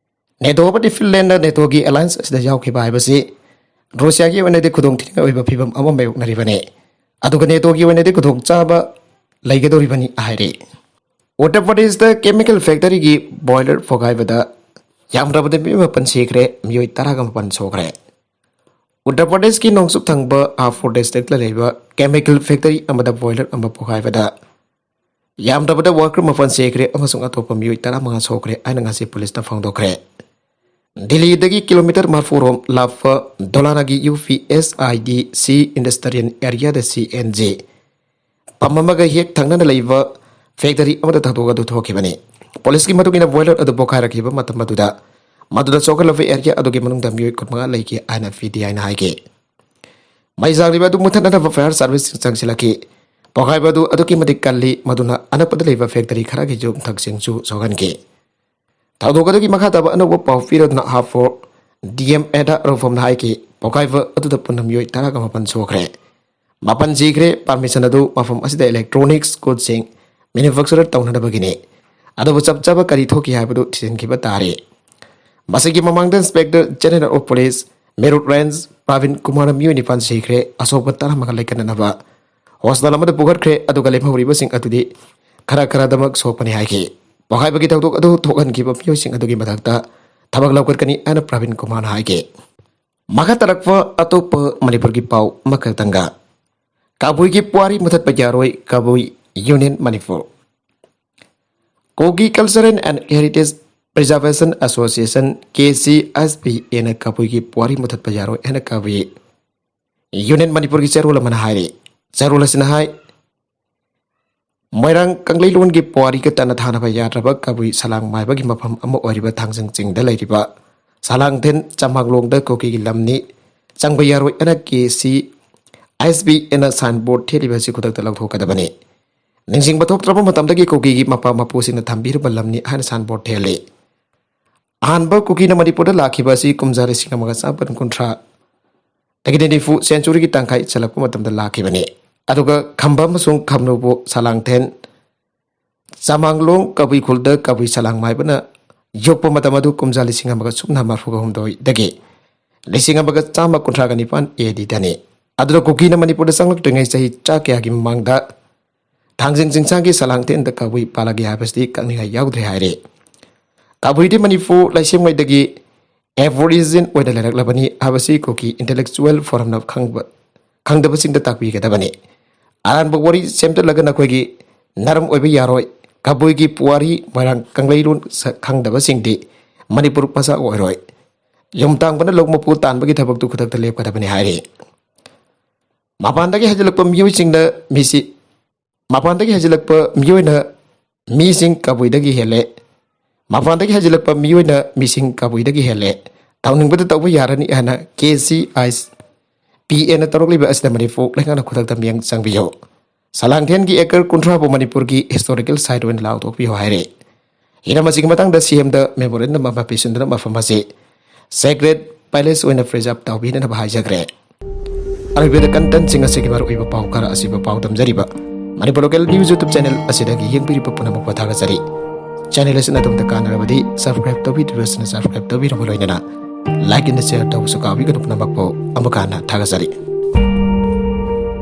ꯅꯦꯇꯣ ꯑꯃꯗꯤ ꯐꯤꯟꯂꯦꯟꯗ ꯅꯦꯇꯣꯒꯤ ꯑꯦꯂꯥꯏꯟꯁ ꯑꯁꯤꯗ ꯌꯥꯎꯈꯤꯕ ꯍꯥꯏꯕꯁꯤ ꯔꯨꯁꯤꯌꯥꯒꯤ ꯑꯣꯏꯅꯗꯤ ꯈꯨꯗꯣꯡꯊꯤꯅꯤꯡꯉꯥꯏ ꯑꯣꯏꯕ ꯐꯤꯕꯝ ꯑꯃ ꯃꯥꯌꯣꯛꯅꯔꯤꯕꯅꯤ, ꯑꯗꯨꯒ ꯅꯦꯇꯣꯒꯤ ꯑꯣꯏꯅꯗꯤ ꯈꯨꯗꯣꯡꯆꯥꯕ ꯂꯩꯒꯗꯧꯔꯤꯕꯅꯤ ꯍꯥꯏꯔꯤ꯫ ꯎꯠꯇꯔ ꯄ꯭ꯔꯗꯦꯁꯇ ꯀꯦꯃꯤꯀꯦꯜ ꯐꯦꯛꯇꯔꯤꯒꯤ ꯕꯣꯏꯂꯔ ꯄꯣꯈꯥꯏꯕꯗ ꯌꯥꯝꯗ꯭ꯔꯕꯗ ꯃꯤꯑꯣꯏ ꯃꯥꯄꯟ ꯁꯤꯈ꯭ꯔꯦ, ꯃꯤꯑꯣꯏ ꯇꯔꯥꯒ ꯃꯥꯄꯟ ꯁꯣꯛꯈ꯭ꯔꯦ꯫ ꯎꯠꯇꯔ ꯄ꯭ꯔꯗꯦꯁꯀꯤ ꯅꯣꯡꯆꯨꯞ ꯊꯪꯕ ꯍꯥꯄꯨꯔ ꯗꯤꯁꯇ꯭ꯔꯤꯛꯇ ꯂꯩꯕ ꯀꯦꯃꯤꯀꯦꯜ ꯐꯦꯛꯇꯔꯤ ꯑꯃꯗ ꯕꯣꯏꯂꯔ ꯑꯃ ꯄꯣꯈꯥꯏꯕꯗ ꯌꯥꯝꯗ꯭ꯔꯕꯗ ꯋꯥꯔꯀꯔ ꯃꯥꯄꯟ ꯁꯤꯈ꯭ꯔꯦ ꯑꯃꯁꯨꯡ ꯑꯇꯣꯞꯄ ꯃꯤꯑꯣꯏ ꯇꯔꯥꯃꯉꯥ ꯁꯣꯛꯈ꯭ꯔꯦ ꯍꯥꯏꯅ ꯉꯁꯤ ꯄꯨꯂꯤꯁꯅ ꯐꯣꯡꯗꯣꯛꯈ꯭ꯔꯦ꯫ ꯗꯤꯜꯂꯤꯗꯒꯤ ꯀꯤꯂꯣꯃꯤꯇꯔ ꯃꯔꯤꯐꯨ ꯔꯣꯝ ꯂꯥꯞꯄ ꯗꯣꯂꯥꯅꯥꯒꯤ U P S I D ꯁꯤ ꯏꯟꯗꯁꯇ꯭ꯔꯤꯌꯦꯜ ꯑꯦꯔꯤꯌꯥꯗ ꯁꯤ ꯑꯦꯟ ꯖꯤ ꯄꯝ ꯑꯃꯒ ꯍꯦꯛ ꯊꯪꯅꯅ ꯂꯩꯕ ꯐꯦꯛꯇꯔꯤ ꯑꯃꯗ ꯊꯧꯗꯣꯛ ꯑꯗꯨ ꯊꯣꯛꯈꯤꯕꯅꯤ꯫ ꯄꯨꯂꯤꯁꯀꯤ ꯃꯇꯨꯡ ꯏꯟꯅ ꯕꯣꯏꯂꯔ ꯑꯗꯨ ꯄꯣꯈꯥꯏꯔꯛꯈꯤꯕ ꯃꯇꯝ ꯑꯗꯨꯗ ꯃꯗꯨꯗ ꯁꯣꯛꯍꯜꯂꯕ ꯑꯦꯔꯤꯌꯥ ꯑꯗꯨꯒꯤ ꯃꯅꯨꯡꯗ ꯃꯤꯑꯣꯏ ꯀꯨꯟꯃꯉꯥ ꯂꯩꯈꯤ ꯍꯥꯏꯅ ꯄꯤ ꯇꯤ ꯑꯥꯏꯅ ꯍꯥꯏꯈꯤ꯫ ꯃꯩ ꯆꯥꯛꯂꯤꯕ ꯑꯗꯨ ꯃꯨꯊꯠꯅꯅꯕ fire service ꯆꯪꯁꯤꯜꯂꯛꯈꯤ꯫ ꯄꯣꯈꯥꯏꯕ ꯑꯗꯨ ꯑꯗꯨꯛꯀꯤ ꯃꯇꯤꯛ ꯀꯜꯂꯤ, ꯃꯗꯨꯅ ꯑꯅꯛꯄꯗ ꯂꯩꯕ factory ꯈꯔꯒꯤꯁꯨ ꯃꯊꯛꯁꯤꯡꯁꯨ ꯁꯣꯛꯍꯟꯈꯤ꯫ ꯊꯧꯗꯣꯛ ꯑꯗꯨꯒꯤ ꯃꯈꯥ ꯇꯥꯕ ꯑꯅꯧꯕ ꯄꯥꯎ ꯄꯤꯔꯗꯨꯅ ꯍꯥꯐꯣꯔ D M A ꯗ ꯑꯔꯧꯐꯝꯅ ꯍꯥꯏꯈꯤ, ꯄꯣꯈꯥꯏꯕ ꯑꯗꯨꯗ ꯄꯨꯟꯅ ꯃꯤꯑꯣꯏ ꯇꯔꯥꯒ ꯃꯥꯄꯟ ꯁꯣꯛꯈ꯭ꯔꯦ꯫ ꯃꯥꯄꯟ ꯁꯤꯈ꯭ꯔꯦ꯫ Permission ꯑꯗꯨ ꯃꯐꯝ ꯑꯁꯤꯗ electronics goods ꯁꯤꯡ manufacture ꯇꯧꯅꯅꯕꯒꯤꯅꯤ꯫ ꯑꯗꯨꯕꯨ ꯆꯞ ꯆꯥꯕ ꯀꯔꯤ ꯊꯣꯛꯈꯤ ꯍꯥꯏꯕꯗꯨ ꯊꯤꯖꯤꯟꯈꯤꯕ ꯇꯥꯔꯤ꯫ ꯃꯁꯤꯒꯤ ꯃꯃꯥꯡꯗ Inspector General of Police Meerut range Praveen Kumar ꯃꯤꯑꯣꯏ ꯅꯤꯄꯥꯟ ꯁꯤꯈ꯭ꯔꯦ, ꯑꯁꯣꯛꯄ ꯇꯔꯥꯃꯉꯥ ꯂꯩꯈꯠꯅꯅꯕ hospital ꯑꯃꯗ ꯄꯨꯈꯠꯈ꯭ꯔꯦ, ꯑꯗꯨꯒ ꯂꯦꯝꯍꯧꯔꯤꯕꯁꯤꯡ ꯑꯗꯨꯗꯤ ꯈꯔ ꯈꯔꯗꯃꯛ ꯁꯣꯛꯄꯅꯤ ꯍꯥꯏꯈꯤ꯫ ꯄꯣꯈꯥꯏꯕꯒꯤ ꯊꯧꯗꯣꯛ ꯑꯗꯨ ꯊꯣꯛꯍꯟꯈꯤꯕ ꯃꯤꯑꯣꯏꯁꯤꯡ ꯑꯗꯨꯒꯤ ꯃꯊꯛꯇ ꯊꯕꯛ ꯂꯧꯈꯠꯀꯅꯤ ꯍꯥꯏꯅ ꯄ꯭ꯔꯕꯤꯟ ꯀꯨꯃꯥꯔꯅ ꯍꯥꯏꯈꯤ꯫ ꯃꯈꯥ ꯇꯥꯔꯛꯄ ꯑꯇꯣꯞꯄ ꯃꯅꯤꯄꯨꯔꯒꯤ ꯄꯥꯎ ꯑꯃꯈꯛꯇꯪꯒ, ꯀꯕꯨꯏꯒꯤ ꯄꯨꯋꯥꯔꯤ ꯃꯨꯊꯠꯄ ꯌꯥꯔꯣꯏ, ꯀꯕꯨꯏ Union Manipur. Kuki Cultural and Heritage Preservation Association, K C H P A ꯅ ꯀꯕꯨꯏꯒꯤ ꯄꯨꯋꯥꯔꯤ ꯃꯨꯊꯠꯄ ꯌꯥꯔꯣꯏ ꯍꯥꯏꯅ ꯀꯕꯨꯏ Union ꯃꯅꯤꯄꯨꯔꯒꯤ ꯆꯦꯔꯣꯜ ꯑꯃꯅ ꯍꯥꯏꯔꯤ꯫ ꯆꯦꯔꯣꯜ ꯑꯁꯤꯅ ꯍꯥꯏ, ꯃꯣꯏꯔꯥꯡ ꯀꯪꯂꯩꯂꯣꯟꯒꯤ ꯄꯨꯋꯥꯔꯤꯒ ꯇꯠꯅ ꯊꯥꯅꯕ ꯌꯥꯗ꯭ꯔꯕ ꯀꯕꯨꯏ ꯁꯂꯥꯡ ꯃꯥꯏꯕꯒꯤ ꯃꯐꯝ ꯑꯃ ꯑꯣꯏꯔꯤꯕ ꯊꯥꯡꯖꯤꯡ ꯆꯤꯡꯗ ꯂꯩꯔꯤꯕ ꯁꯂꯥꯡꯊꯦꯟ ꯆꯃꯥꯡꯂꯣꯡꯗ ꯀꯨꯀꯤꯒꯤ ꯂꯝꯅꯤ, ꯆꯪꯕ ꯌꯥꯔꯣꯏ ꯍꯥꯏꯅ K C H P A ꯅ sign board ꯊꯦꯠꯂꯤꯕ ꯑꯁꯤ ꯈꯨꯗꯛꯇ ꯂꯧꯊꯣꯛꯀꯗꯕꯅꯤ꯫ ꯅꯤꯡꯁꯤꯡꯕ ꯊꯣꯛꯇ꯭ꯔꯕ ꯃꯇꯝꯗꯒꯤ ꯀꯨꯀꯤꯒꯤ ꯃꯄꯥ ꯃꯄꯨꯁꯤꯡꯅ ꯊꯝꯕꯤꯔꯕ ꯂꯝꯅꯤ ꯍꯥꯏꯅ sign board ꯊꯦꯠꯂꯤ꯫ ꯑꯍꯥꯟꯕ ꯀꯨꯀꯤꯅ ꯃꯅꯤꯄꯨꯔꯗ ꯂꯥꯛꯈꯤꯕ ꯑꯁꯤ ꯀꯨꯝꯖꯥ ꯂꯤꯁꯤꯡ ꯑꯃꯒ ꯆꯥꯃꯥꯄꯟ ꯀꯨꯟꯊ꯭ꯔꯥ ꯗꯒꯤꯗꯤ ꯅꯤꯐꯨ century ꯒꯤ ꯇꯪꯈꯥꯏ ꯆꯜꯂꯛꯄ ꯃꯇꯝꯗ ꯂꯥꯛꯈꯤꯕꯅꯤ꯫ ꯑꯗꯨꯒ ꯈꯝꯕ ꯑꯃꯁꯨꯡ ꯈꯝꯅꯨꯕꯨ ꯁꯂꯥꯡꯊꯦꯟ ꯆꯃꯥꯡꯂꯣꯡ ꯀꯕꯨꯏ ꯈꯨꯜꯗ ꯀꯕꯨꯏ ꯁꯂꯥꯡ ꯃꯥꯏꯕꯅ ꯌꯣꯛꯄ ꯃꯇꯝ ꯑꯗꯨ ꯀꯨꯝꯖꯥ ꯂꯤꯁꯤꯡ ꯑꯃꯒ ꯁꯨꯞꯅ ꯃꯔꯐꯨꯒ ꯍꯨꯝꯗꯣꯏꯗꯒꯤ ꯂꯤꯁꯤꯡ ꯑꯃꯒ ꯆꯥꯝꯃ ꯀꯨꯟꯊ꯭ꯔꯥꯒ ꯅꯤꯄꯥꯟ A D ꯗꯅꯤ꯫ ꯑꯗꯨꯅ ꯀꯨꯀꯤꯅ ꯃꯅꯤꯄꯨꯔꯗ ꯆꯪꯂꯛꯇ꯭ꯔꯤꯉꯩ ꯆꯍꯤ ꯆꯥ ꯀꯌꯥꯒꯤ ꯃꯃꯥꯡꯗ ꯊꯥꯡꯖꯤꯡ ꯆꯤꯡꯁꯥꯡꯒꯤ ꯁꯂꯥꯡꯊꯦꯟꯗ ꯀꯕꯨꯏ ꯄꯥꯜꯂꯛꯏ ꯍꯥꯏꯕꯁꯤꯗꯤ ꯀꯛꯅꯤꯡꯉꯥꯏ ꯌꯥꯎꯗ꯭ꯔꯦ ꯍꯥꯏꯔꯤ꯫ ꯀꯕꯨꯏꯗꯤ ꯃꯅꯤꯄꯨꯔ ꯂꯩꯁꯦꯝꯉꯩꯗꯒꯤ Aborigine ꯑꯣꯏꯅ ꯂꯩꯔꯛꯂꯕꯅꯤ ꯍꯥꯏꯕꯁꯤ ꯀꯨꯀꯤ intellectual forum ꯅ ꯈꯪꯕ, ꯈꯪꯗꯕꯁꯤꯡꯗ ꯇꯥꯛꯄꯤꯒꯗꯕꯅꯤ꯫ ꯑꯔꯥꯟꯕ ꯋꯥꯔꯤ ꯁꯦꯝꯖꯤꯜꯂꯒ ꯅꯈꯣꯏꯒꯤ ꯅꯔꯝ ꯑꯣꯏꯕ ꯌꯥꯔꯣꯏ꯫ ꯀꯕꯨꯏꯒꯤ ꯄꯨꯋꯥꯔꯤ, ꯃꯣꯏꯔꯥꯡ ꯀꯪꯂꯩꯔꯣꯟ ꯁ-, ꯈꯪꯗꯕꯁꯤꯡꯗꯤ ꯃꯅꯤꯄꯨꯔ ꯃꯆꯥ ꯑꯣꯏꯔꯣꯏ꯫ ꯌꯨꯝ ꯇꯥꯡꯕꯅ ꯂꯧ ꯃꯄꯨ ꯇꯥꯟꯕꯒꯤ ꯊꯕꯛꯇꯨ ꯈꯨꯗꯛꯇ ꯂꯦꯞꯀꯗꯕꯅꯤ ꯍꯥꯏꯔꯤ꯫ ꯃꯄꯥꯟꯗꯒꯤ ꯍꯩꯖꯤꯜꯂꯛꯄ ꯃꯤꯑꯣꯏꯁꯤꯡꯅ ꯃꯤꯁꯤ ꯃꯄꯥꯟꯗꯒꯤ ꯍꯩꯖꯤꯜꯂꯛꯄ ꯃꯤꯑꯣꯏꯅ ꯃꯤꯁꯤꯡ ꯀꯕꯨꯏꯗꯒꯤ ꯍꯦꯜꯂꯦ꯫ ꯃꯄꯥꯟꯗꯒꯤ ꯍꯩꯖꯤꯜꯂꯛꯄ ꯃꯤꯑꯣꯏꯅ ꯃꯤꯁꯤꯡ ꯀꯕꯨꯏꯗꯒꯤ ꯍꯦꯜꯂꯦ꯫ ꯇꯧꯅꯤꯡꯕꯗ ꯇꯧꯕ ꯌꯥꯔꯅꯤ ꯍꯥꯏꯅ K C H ꯄꯤ ꯑꯦꯅ ꯇꯧꯔꯛꯂꯤꯕ ꯑꯁꯤꯗ ꯃꯅꯤꯄꯨꯔ ꯂꯩꯉꯥꯛꯅ ꯈꯨꯗꯛꯇ ꯃꯤꯠꯌꯦꯡ ꯆꯪꯕꯤꯌꯨ꯫ ꯁꯂꯥꯡꯊꯦꯟꯒꯤ ꯑꯦꯀꯔ ꯀꯨꯟꯊ꯭ꯔꯥꯕꯨ ꯃꯅꯤꯄꯨꯔꯒꯤ ꯍꯤꯁꯇꯣꯔꯤꯀꯦꯜ ꯁꯥꯏꯠ ꯑꯣꯏꯅ ꯂꯥꯎꯊꯣꯛꯄꯤꯌꯨ ꯍꯥꯏꯔꯦ꯫ ꯍꯤꯔꯝ ꯑꯁꯤꯒꯤ ꯃꯇꯥꯡꯗ ꯁꯤ ꯑꯦꯝꯗ ꯃꯦꯃꯣꯔꯦꯟꯗꯝ ꯑꯃ ꯄꯤꯁꯤꯟꯗꯨꯅ ꯃꯐꯝ ꯑꯁꯤ ꯁꯦꯀ꯭ꯔꯦꯠ ꯄꯦꯂꯦꯁ ꯑꯣꯏꯅ ꯄ꯭ꯔꯤꯖꯥꯔꯚ ꯇꯧꯕꯤꯅꯅꯕ ꯍꯥꯏꯖꯈ꯭ꯔꯦ꯫ ꯑꯔꯣꯏꯕꯗ ꯀꯟꯇꯦꯟꯁꯤꯡ ꯑꯁꯤꯒꯤ ꯃꯔꯨꯑꯣꯏꯕ ꯄꯥꯎ ꯈꯔ ꯑꯁꯤꯕꯨ ꯄꯥꯎꯗꯝꯖꯔꯤꯕ Manipur local news YouTube channel ꯑꯁꯤꯗꯒꯤ ꯌꯦꯡꯕꯤꯔꯤꯕ ꯄꯨꯝꯅꯃꯛꯄꯨ ꯊꯥꯒꯠꯆꯔꯤ꯫ ꯆꯦꯅꯦꯜ ꯑꯁꯤꯅ ꯑꯗꯣꯝꯗ ꯀꯥꯟꯅꯔꯕꯗꯤ ꯁꯕꯁꯀ꯭ꯔꯥꯏꯕ ꯇꯧꯕꯤꯗ꯭ꯔꯤꯕꯁꯤꯡꯅ ꯁꯕꯁꯀ꯭ꯔꯥꯏꯕ ꯇꯧꯕꯤꯔꯕ ꯂꯣꯏꯅꯅ ꯂꯥꯏꯛ ꯑꯦꯟ ꯁꯤꯌꯔ ꯇꯧꯕꯁꯨ ꯀꯥꯎꯕꯤꯒꯅꯨ꯫ ꯄꯨꯝꯅꯃꯛꯄꯨ ꯑꯃꯨꯛꯀ ꯍꯟꯅ ꯊꯥꯒꯠꯆꯔꯤ꯫